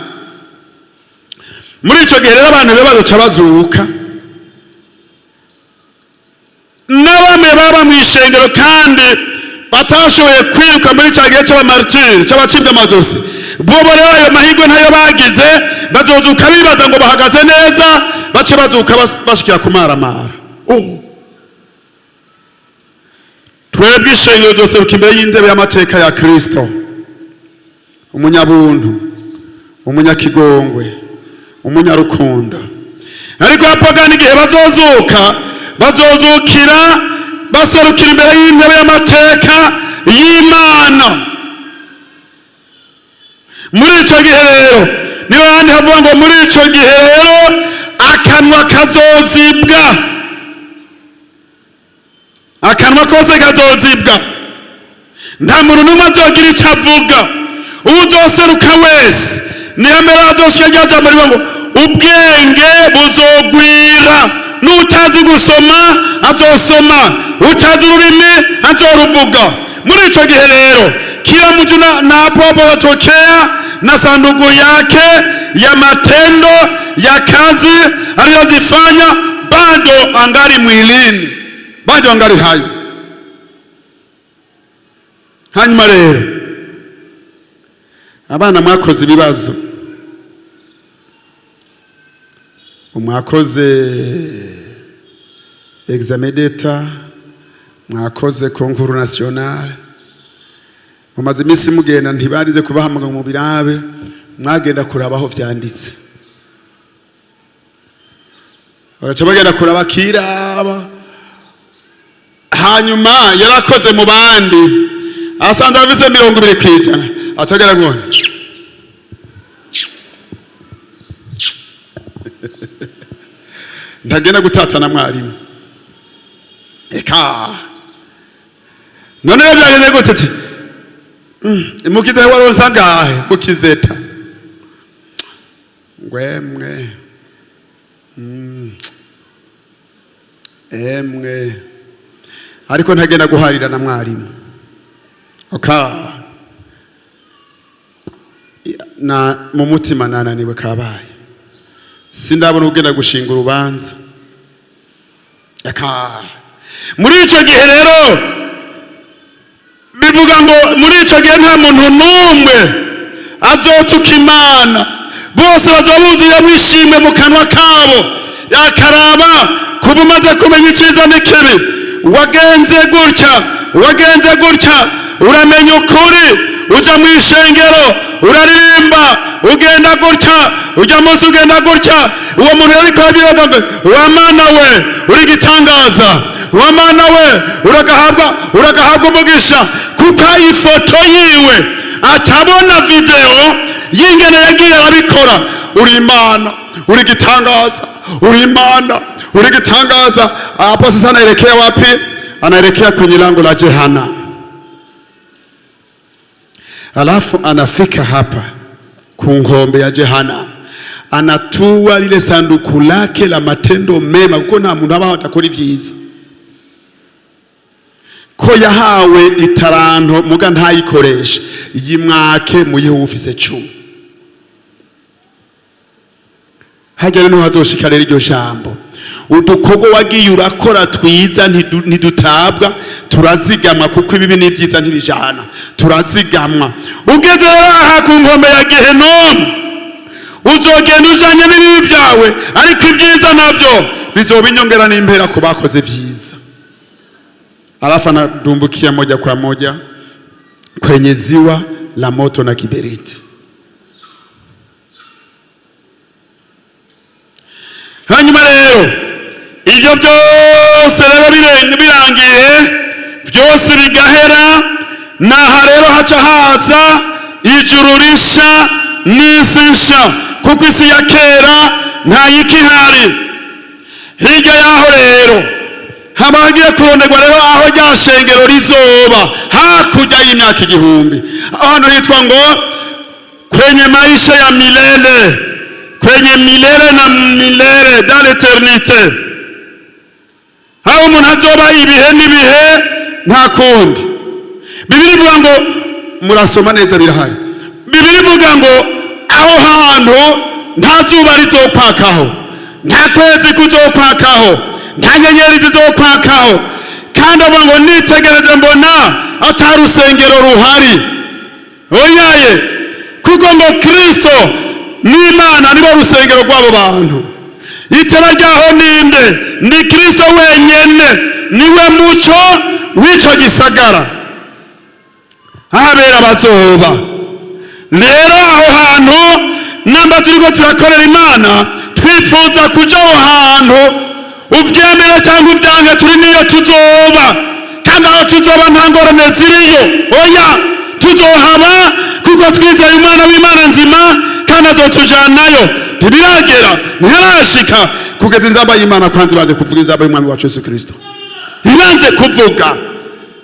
Muri ico gihe rero abantu rero bazoca bazuka, na bamwe baba mu ishengero kandi batashoboye kwiruka muri cya gihe c'abamaritiri, c'abacibwa amazosi. Bobo rero ayo mahirwe ntayo bagize, bazozuka bibaza ngo bahagaze neza, bace bazuka bashikira kumaramara. Oh. Twebwe ishengero ryoseruka imbere y'intebe y'amateka ya Kristo, umunyabuntu, umunyakigongwe, umunyarukundo. Ariko abapagani igihe bazozuka, bazozukira baserukira imbere y'intebe y'amateka y'Imana. Muri ico gihe rero niyo handi havuga ngo muri ico gihe rero akanwa kazozibwa, akanwa kose kazozibwa, nta muntu n'umwe azogira icyo avuga. Uwuzoseruka wese niyo mbere azoshika rya jambo rivuga ngo ubwenge buzogwira, n'utazi gusoma azosoma, utazi ururimi azoruvuga. Muri ico gihe rero kila mtu na hapo hapo atatokea na sanduku yake ya matendo ya kazi aliyozifanya bado angali mwilini, bado angali hai. Hanyuma rero abana mwakoze ibibazo, mwakoze examen d'État, mwakoze concours national, mumaze iminsi mugenda, ntibarize kubahamagara mu birabe, mwagenda kuraba aho vyanditse, bagaca bagenda kuraba kiraba. Hanyuma yarakoze mu bandi asanze afise 20%, acagera ngo ntagenda gutatana mwarimu. Eka none byageze gute? Ati mukize waronse angahe mukizeta? Ngwemwe emwe, ariko ntagenda guharira na mwarimu. Oka na mu mutima nananiwe kabaye, sindabona ugenda gushinga urubanza. Eka muri ico gihe rero bivuga ngo muri ico gihe nta muntu n'umwe azotuka Imana, bose bazoba buzuye wishimwe mu kanwa kabo. Yakaraba kuva umaze kumenya iciza n'ikibi, wagenze gutya, wagenze gutya, uramenya ukuri, uja mu ishengero, uraririmba, ugenda gutya, ujya munsi ugenda gutya. Uwo muntu yariko abiyoga ngo wa Mana we uri gitangaza, wa Mana we uragahabwa, uragahabwa umugisha, kuko ifoto yiwe atabona video y'ingene yagiye arabikora. Uri Imana, uri gitangaza, uri Imana, uri gitangaza. Hapo sasa anaelekea wapi? Anaelekea kwenye lango la jehanamu. Alafu anafika hapa ku nkombe ya jehanamu, anatua lile sanduku lake la matendo mema, kuko nta muntu abaho adakora ivyiza. Ko yahawe itaranto muga ntayikoreshe, yimwake muyihe ufise 10. Hajya rero hazoshika rero iryo jambo, udukorwa wagiye urakora twiza ntidutabwa, turazigamwa, kuko ibibi n'ibyiza ntibijana, turazigamwa. Ugeze rero aha ku nkombe ya Gehenomu, uzogenda ujanye n'ibibi vyawe, ariko ibyiza navyo bizoba inyongera n'impera ku bakoze vyiza. Alafu anadumbukia moja kwa moja kwenye ziwa la moto na kiberiti. Hanyuma rero ibyo byose rero birangiye, byose bigahera, naha rero haca haza Ijuru risha n'isi nsha, kuko isi ya kera ntayikihari. Hirya yaho rero haba hagiye kuronderwa rero aho rya shengero rizoba hakurya y'imyaka 1000, ahantu hitwa ngo kwenye maisha ya milele, kwenye milele na milele, dans l'éternité, aho umuntu azoba ibihe n'ibihe. Nta kundi, Bibiliya ivuga ngo, Murasoma neza, birahari. Bibiliya ivuga ngo aho hantu nta zuba rizokwakaho, nta kwezi kuzokwakaho, nta nyenyeri zizokwakaho. Kandi avuga ngo nitegereje mbona ata rusengero ruhari, oyaye, kuko ngo Kristo n'Imana nibo rusengero rw'abo bantu. Itara ryaho ninde? Ni Kristo wenyene, niwe muco w'ico gisagara ahabera bazoba. Rero aho hantu, namba turiko turakorera Imana, twifuza kuja aho hantu, uvyemere cyangwa uvyange, turi niyo tuzoba. Kandi aho tuzoba nta ngorane ziriyo, oya, tuzohaba kuko twizeye Umwana w'Imana nzima, kandi azotujanayo. Ntibiragera, ntiharashika. Kugeza inzamba y'Imana kwanza ibanze kuvuga, inzamba y'Umwami wacu Yesu Kristo ibanze kuvuga,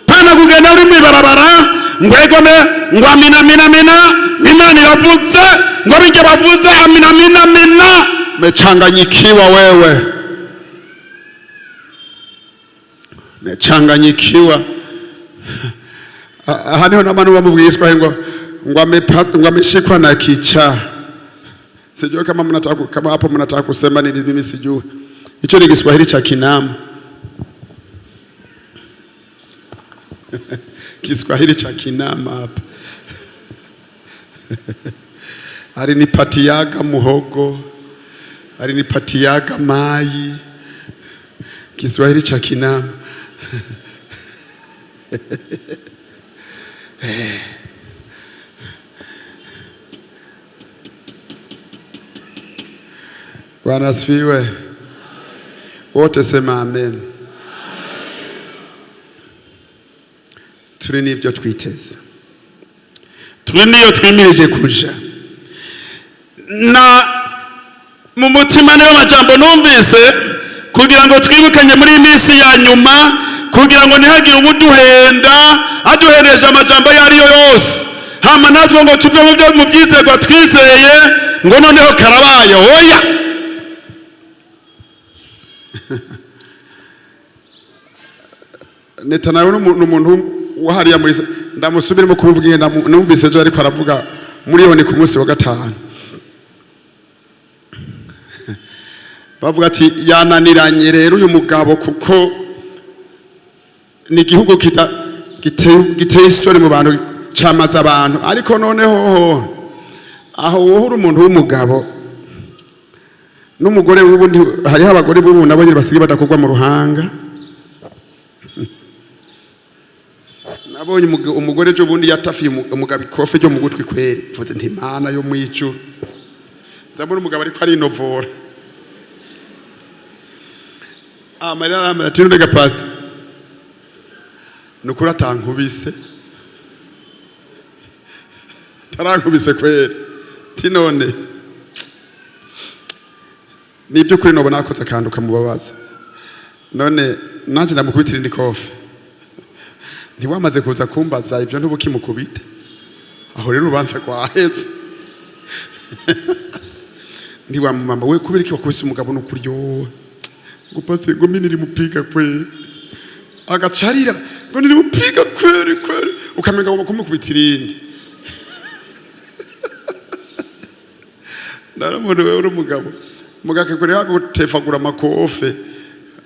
pana kugenda uri mwibarabara ngo egome, ngo amina mina mina, Imana iravuze, ngo bijya bavuze amina mina mina. Umechanganyikiwa wewe, umechanganyikiwa. Aha niho n'abantu bamubwiye Iswahili ngo ameshikwa na kichaa. Sijui kama mnataka, kama hapo mnataka kusema nini, mimi sijui. Hicho ni Kiswahili cha Kinamu. Kiswahili cha Kinama hapa. Alinipatiaga muhogo, alinipatiaga mai. Kiswahili cha Kinama. Bwana asifiwe. Wote sema amen. Turi n'ibyo twiteze, turi niyo twimirije kuja na mu mutima. Niyo majambo numvise kugira ngo twibukanye muri iyi minsi ya nyuma, kugira ngo ntihagire ubuduhenda aduhereje amajambo ayo ari yo yose, hama natwe ngo tuve mu byo mu byizerwa twizeye, ngo noneho karabaye, oya. Netanyahu ni umuntu wahariya muri, ndamusubiremo kumubwira, numvise ejo ariko aravuga muri yo, ni ku munsi wa gatanu, bavuga ati yananiranye rero uyu mugabo, kuko ni igihugu giteye isoni mu bantu, camaze abantu. Ariko noneho aho wowe uri umuntu w'umugabo n'umugore w'ubu, hariho abagore b'ubu nabo nyene basigaye badakorwa mu ruhanga. Nabonye umugore ejo bundi yatafiye umugabo ikofe ryo mu gutwi kweri, mvuze nti Mana yo mwijuru. Ndabona umugabo ariko arinovora amarira, aramara ati none pastor, nukuri atankubise, tarankubise kweri. Ti none niby'ukuri nobona nakoze akantu kamubabaza, none nanjye ndamukubitira indi kofe. Ntiwamaze kuza kumbaza ibyo, ntubukimukubite aho rero urubanza rwahetse. Ntiwamumama we, kubera iki wakubise umugabo? Nukuri yo ngo pastor, ngo mimi nilimupiga kweli, agacarira ngo nilimupiga kweli kweli, ukamenga ngo kumukubita irindi. Naramuntu wewe uri umugabo, mugabo akakure gutefagura amakofe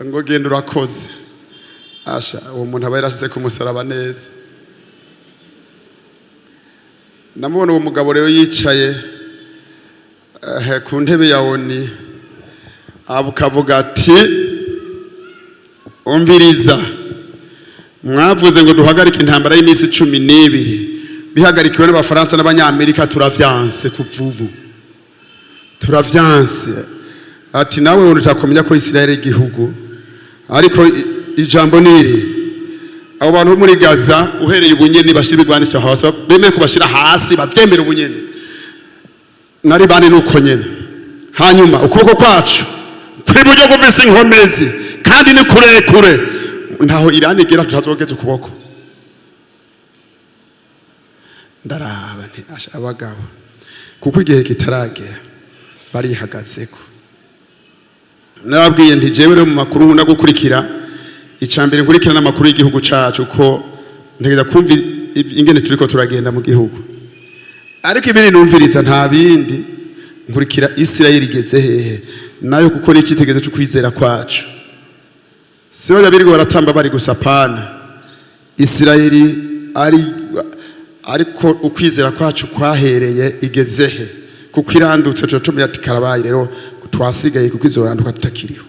ngo genda urakoze. Asha, uwo muntu aba yarashize ku musaraba neza. Namubona uwo mugabo rero yicaye ku ntebe ya ONU, akavuga ati umviriza, mwavuze ngo duhagarike intambara y'iminsi 12 bihagarikiwe n'Abafaransa n'Abanyamerika, turavyanse kuva ubu, turavyanse. Ati nawe utakumenya ko Israel igihugu, ariko ijambo niri Abo bantu bo muri Gaza, uhereye ubunyene bashira ibigwanisho hasi, bemeye kubashira hasi, bavyemera ubunyene. Na Libani nuko nyene. Hanyuma ukuboko kwacu kw'iburyo gufise inkomezi kandi ni kurekure, ntaho Irani igera tutazogeza ukuboko. Ndaraba nti asha abagabo, kuko igihe kitaragera barihagazeko. Nababwiye nti jewe rero mu makuru nkunda gukurikira, icambere nkurikirana amakuru y'igihugu cacu, ko ntegeza kumva ingene turiko turagenda mu gihugu. Ariko ibindi numviriza nta bindi, nkurikira Isirayeli igeze hehe nayo, kuko ni icyitegererezo cyo kwizera kwacu. Si bajya birirwa baratamba bari gusa pana Isirayeli ari, ariko ukwizera kwacu kwahereye igeze he, kuko irandutse tuba tumenya ati karabaye rero twasigaye, kuko izoranduka tutakiriho.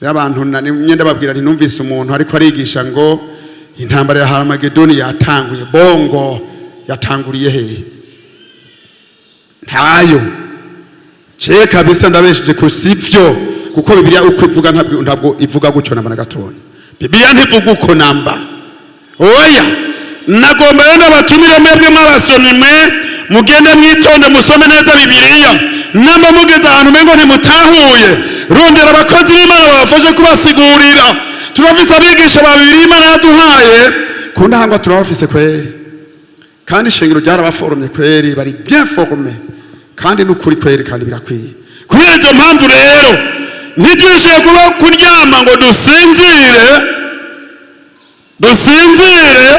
Rero abantu myenda babwira nti numvise umuntu ariko arigisha ngo intambara ya Haramagedoni yatanguye. Bongo, yatanguriye hehe? Ntayo. Je kabisa ndabesheje ko sivyo, kuko Bibiliya uko ivuga ntabwo ivuga gutyo namba na gatonya. Bibiliya ntivuga uko namba, Oya, nagomba rero ndabatumire mwebwe mw'abasomyi mwe, mugende mwitonde, musome neza Bibiliya. Namba mugeze ahantu umengo ntimutahuye, rondera abakozi b'Imana babafashe kubasigurira. Turafise abigisha ba Bibiliya Imana yaduhaye. Ku ndahangwa turabafise kweri, kandi ishengero ryarabaforomye kweri, bari bien formé, kandi n'ukuri kweri, kandi birakwiye. Kubera izo mpamvu rero ntitwishyure kuba kuryama ngo dusinzire, dusinzire.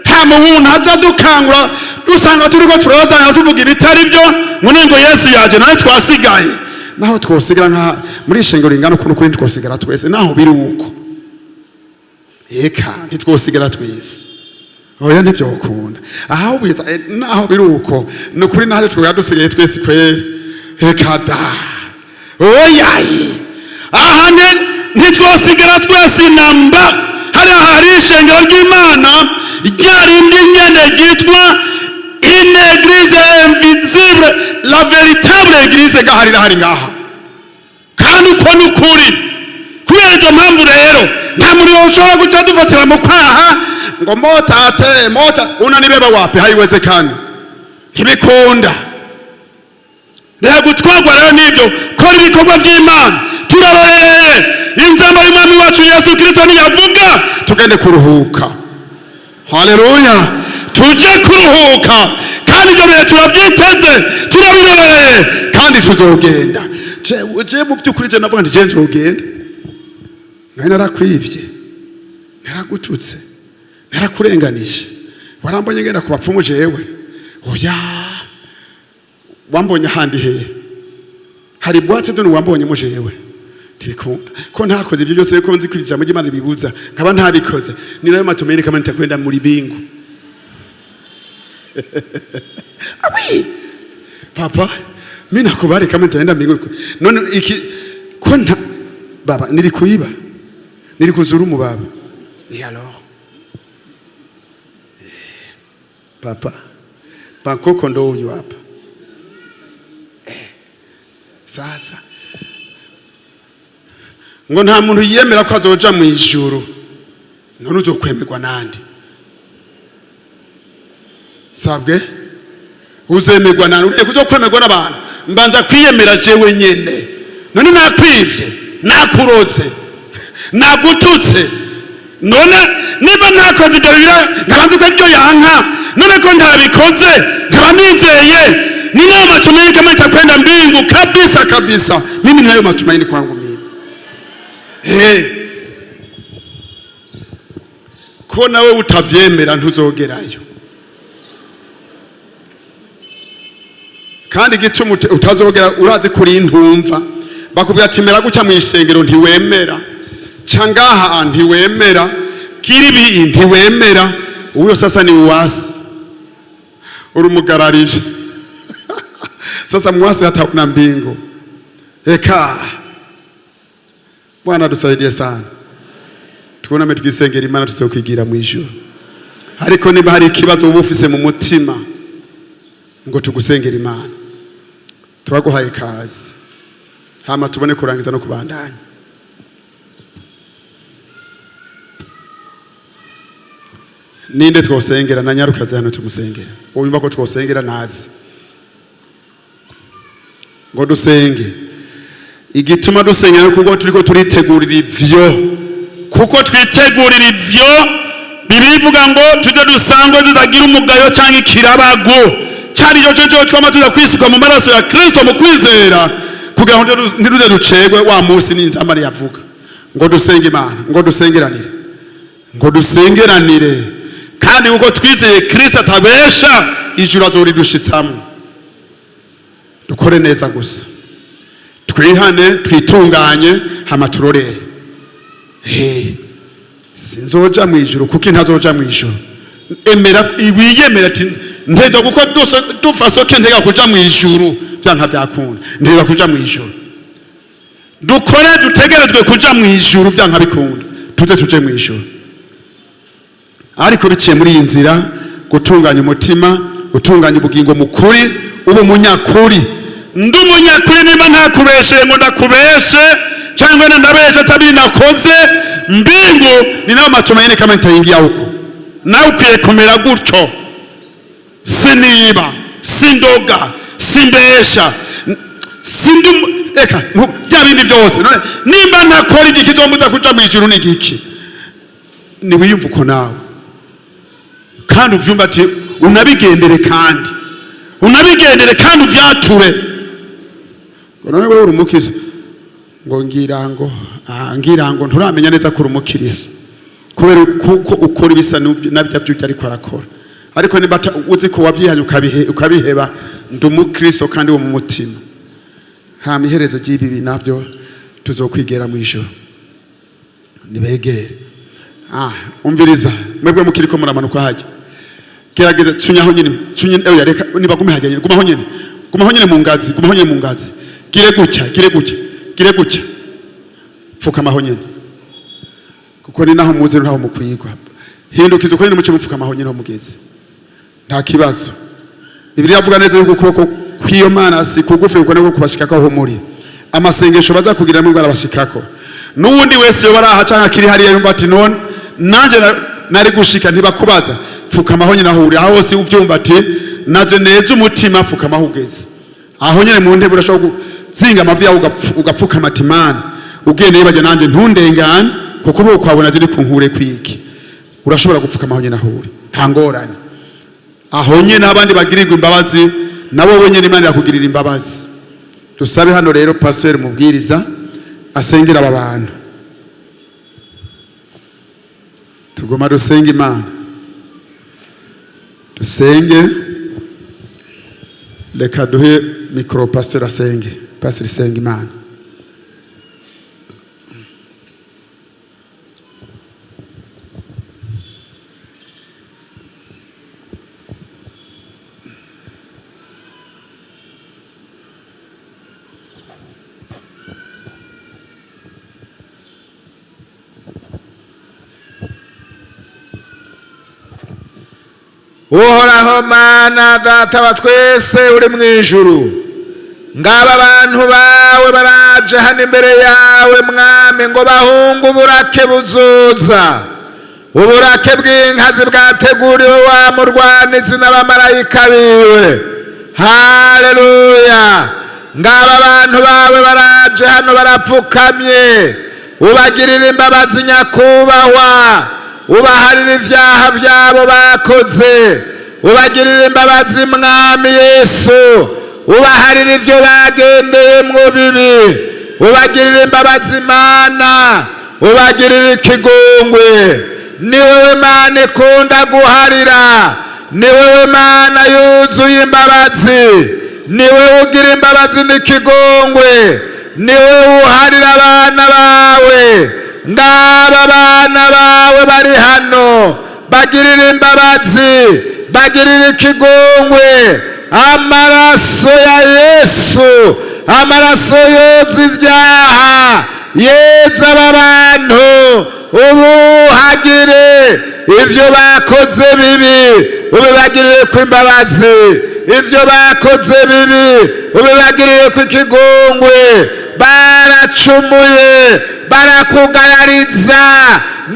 Nta muntu aza dukangura dusanga turiko turabazanya tuvuga ibitari byo, ngo ningo Yesu yaje nawe twasigaye. Naho twosigara nka muri ishengero ringana ukuntu kuri, twosigara twese naho biri uko. Eka ntitwosigara twese, oya, ntibyokunda. Aho bita naho biri uko, ni ukuri naho twaba dusigaye twese kweri, eka da, Oyaye, aha ntitwosigara twese namba. Hariya hari ishengero ry'Imana rya rindi nyene ryitwa une église invisible, la véritable église. Ngaha rirahari ngaha. Kandi uko ni ukuri. Kubera izo mpamvu rero nta muriro ushobora guca dufatira mu kwaha ngo motate mota unanibeba wapi, haiwezekani, ntibikunda. Reka gutwarwa rero n'ibyo, kora ibikorwa by'Imana. Turarorereye inzamba y'Umwami wacu Yesu Kirisito niyavuga tugende kuruhuka. Haleluya! Tujye kuruhuka, kandi ibyo bihe turabyiteze, turabirorereye. Kandi tuzogenda. Je mu by'ukuri je navuga nti je nzogenda. Nari narakwivye, naragututse, narakurenganije, warambonye ngenda ku bapfumu jewe? Oya, wambonye ahandi hehe? Hari boîte de nuit wambonye mu jewe? Ntibikunda ko ntakoze ibyo byose, ko nzi ko ijambo ry'Imana bibuza, nkaba ntabikoze. Ni nayo matumaini kama nitakwenda muri bingu. Awi papa, mimi nakubali kama nitaenda mbinguni. None iki ko nta baba niri kuiba, niri kuzurumu baba? Et alors papa Bankoko ndo huyu hapa. Sasa ngo nta muntu yiyemera ko azoja mu ijuru, none uzokwemerwa nande? Sabwe, uzemerwa nande? Uriye kuzokwemerwa n'abantu? Mbanza kwiyemera jewe nyene. None nakwivye, nakurotse, Nagututse, none niba ntakoze ibyo bibira nkaba nzi ko ibyo yanka, none ko ntabikoze nkaba nizeye, ni nayo matumaini kama nitakwenda mbingu kabisa. Kabisa, mimi ninayo matumaini kwangu mimi. Hey. Ko nawe utavyemera ntuzogerayo. Kandi igituma utazogera urazi kuri intumva bakubwira ati mera guca mu ishengero, ntiwemera, ca ngaha ntiwemera, gira ibi ntiwemera. Uyo sasa ni uwasi, urumugararije. Sasa mwasi hataona mbingu. Eka Bwana tusaidie sana, twuname twisengera Imana tuzokwigira mu ijuru. Ariko niba hari ikibazo uba ufise mu mutima ngo tugusengera Imana, turaguhaye kazi, hama tubone kurangiza no kubandanya. Ninde twosengera? Na nyarukazi hano tumusengera. Uwumva ko twosengera nazi ngo dusenge. Igituma dusengera kuko turiko turitegurira ivyo, Kuko twitegurira ivyo. Bibivuga ngo tujye dusangwe tutagira umugayo cyangwa ikirabago cyari cyo cyo twama tuza kwisuka mu maraso ya Kristo mu kwizera, kugira ngo ntiduze ducegwe wa munsi n'inzamba yavuga. Ngo dusenge Imana, ngo dusengeranire, ngo dusengeranire, Kandi kuko twizeye Kristo atabesha, ijuru azoridushitsamo. Dukore neza gusa, twihane, twitunganye, hama turorere. He, sinzoja mu ijuru kuko ntazoja mu ijuru. Emera, wiyemera ati nteza kuko dufa soke, ntega kuja mu ijuru, vyanka vyakunda ntega kuja mu ijuru. Dukore, dutegerezwe kuja mu ijuru. Ijuru vyanka bikunda tuze tuje mu ijuru, ariko biciye muri iyi nzira: gutunganya umutima, gutunganya ubugingo mu kuri, uba umunyakuri. Ndi umunyakuri niba ntakubesheye ngo ndakubeshe cyangwa ndabeshe atari nakoze mbingu. Ninayo matumaini kama nitaingia huko. Nawe ukwiye kumera gutyo: siniba, sindoga, simbesha, sindi Eka bya bindi byose. None nimba ntakora igiki kizombuza kuja mu ijuru ni igiki? Niwiyumva uko nawe kandi uvyumva ati unabigendere, kandi unabigendere kandi uvyature. Ngo none wewe uri umukristo? Ngo ngira ngo ngira ngo nturamenya neza ko uri umukristo kubera kuko ukora ibisa nabyo by'ibyo ariko arakora. Ariko niba uzi ko wavyihanye ukabiheba, ndi umukristo kandi wo mu mutima. Hama iherezo ry'ibi nabyo tuzokwigera mu ijuru. Nibegere. Umviriza, mwebwe mukiriko muramanuka hajya, gerageza cunyaho nyine, cunye. Oya, reka nibagume hajya nyine. Gumaho nyine, gumaho nyine mu ngazi, gumaho nyine mu ngazi. Gire gutya, gire gutya, gire gutya, pfukamaho nyine, kuko ni naho muzi, ntaho mukwigwa. Hindukiza uko nyine muce mupfukamaho nyine aho mugeze, nta kibazo. Bibiliya avuga neza yuko ukuboko kw'iyo Mana si kugufi, kuko niko kubashikako aho muri. Amasengesho baza kugira ngo barabashikako. N'uwundi wese yoba araha canke akiri hariya yumva ati none nanje nari gushika, ntibakubaza. Pfukamaho nyine aho uri, aho hose uvyumva ati naje neza umutima, pfukamaho ugeze aho nyine mu ntebe. Urashobora kuzinga amavi yawe ugapfukama ati Mana, ugende yibajya nanjye ntundengane, kuko ubu kwawe naje ndi kunkure kwiki. Urashobora gupfukama aho nyine aho uri, nta ngorane. Aho nyine abandi bagirirwa imbabazi, nabo wenyine Imana irakugirira imbabazi. Dusabe hano rero pasteur mubwiriza asengera aba bantu. Tugoma dusenga Imana, dusenge. Reka duhe mikoro pasteur asenge. Pasteur, senga Imana. Uhoraho Mana Data wa twese uri mu ijuru, ngaba abantu bawe baraje hano imbere yawe Mwami ngo bahunge uburake buzoza, uburake bw'inkazi bwateguriwe wa murwanizi n'abamarayika biwe. Haleluya! Ngaba abantu bawe baraje hano barapfukamye, ubagirira imbabazi nyakubahwa, ubaharira ibyaha byabo bakoze, ubagirira imbabazi Mwami Yesu, ubaharira ibyo bagendeyemwo bibi, ubagirira imbabazi Mana, ubagirira ikigongwe. Ni wowe Mana ikunda guharira, ni wowe Mana yuzuye imbabazi, ni wowe ugira imbabazi n'ikigongwe, ni wowe uharira abana bawe. Ngaba abana bawe bari hano, bagirira imbabazi, bagirira ikigongwe. Amaraso ya Yesu, amaraso yoza ibyaha, yeza aba bantu, ubuhagire ibyo bakoze bibi, ubibagirire ku imbabazi. Ibyo bakoze bibi, ubibagirire ku ikigongwe. Baracumuye. Barakugarariza,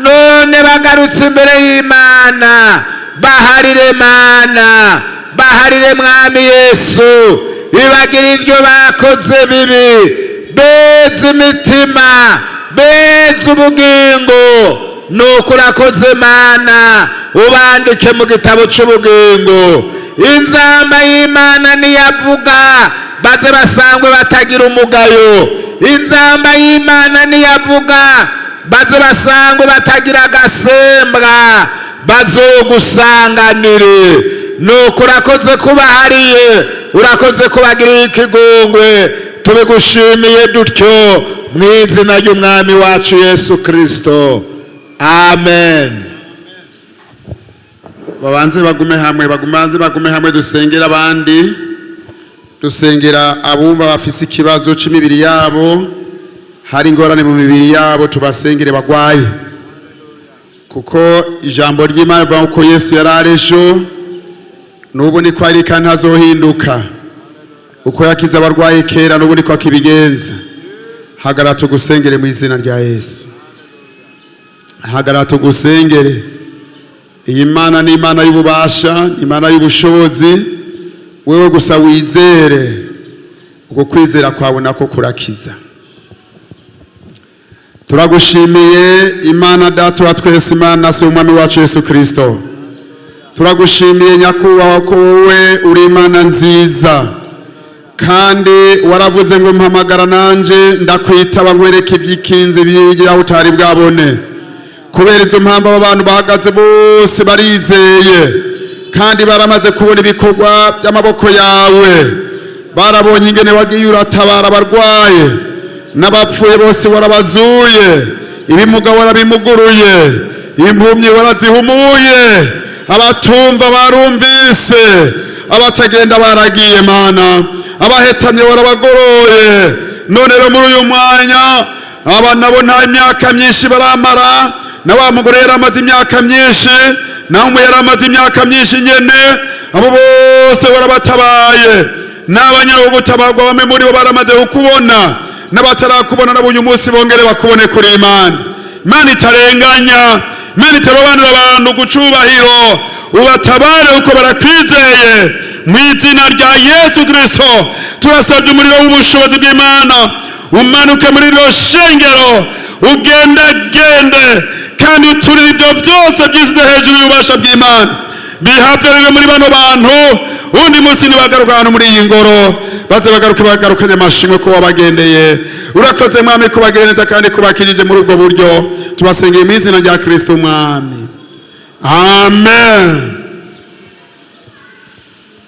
none bagarutse imbere y'Imana. Baharire Mana, baharire Mwami Yesu, ibagira ibyo bakoze bibi. Beza imitima, beza ubugingo. Nuko urakoze Mana, ubandike mu gitabo cy'ubugingo. Inzamba y'Imana niyavuga, baze basangwe batagira umugayo. Inzamba y'Imana niyavuga, baze basangwe batagira agasembwa, bazogusanganire. Nuko urakoze kubahariye, urakoze kubagiriye ikigongwe. Tubigushimiye dutyo mu izina ry'Umwami wacu Yesu Kirisito, amen. Babanze bagume hamwe, bagumanze bagume hamwe. Dusengera abandi, dusengera abumva bafise ikibazo c'imibiri yabo, hari ingorane mu mibiri yabo, tubasengere bagwaye, kuko ijambo ry'Imana rivuga ko Yesu yari ari ejo, n'ubu niko ari, kandi ntazohinduka. Uko yakiza abarwayi kera, n'ubu niko akibigenza. Hagarara tugusengere mu izina rya Yesu. Hagarara tugusengere. Iyi Mana ni Imana y'ububasha, ni Imana y'ubushobozi. Wewe gusa wizere, uko kwizera kwawe nako kurakiza. Turagushimiye Imana Data wa twese, Imana se Umwami wacu Yesu Kirisito. Turagushimiye Nyakubahwa ko wowe uri Imana nziza, kandi waravuze ngo: "Mpamagara nanje ndakwitaba, nkwereke iby'ikinzi bigira utari bwabone." Kubera izo mpamvu, aba bantu bahagaze bose barizeye, kandi baramaze kubona ibikorwa by'amaboko yawe. Barabonye ingene wagiye uratabara abarwaye n'abapfuye bose warabazuye, ibimuga warabimuguruye, impumyi warazihumuye, abatumva barumvise, abatagenda baragiye. Mana, abahetamye warabagoroye. None rero muri uyu mwanya, aba nabo nta myaka myinshi baramara, na wa mugore yari amaze imyaka myinshi, nawe umwe yari amaze imyaka myinshi nyene. Abo bose warabatabaye, n'abanyarugutabarwa bamwe muri bo baramaze kukubona, n'abatarakubona nabo uyu munsi bongere bakubone kuri Imana. Imana itarenganya, Imana itarobanura abantu ku cubahiro, ubatabare uko barakwizeye. Mu izina rya Yesu Kristo, turasabye umuriro w'ubushobozi bw'Imana umanuke muri rino shengero, ugendagende kandi uturire ibyo byose byisize hejuru y'ububasha bw'Imana, bihave bibe muri bano bantu. Undi munsi nibagaruka hano muri iyi ngoro, baze bagaruke bagarukanye amashimwe ko wabagendeye. Urakoze Mwami kubagirira neza kandi kubakirije muri ubwo buryo. Tubasengeye mu izina rya Kristo Umwami, amen.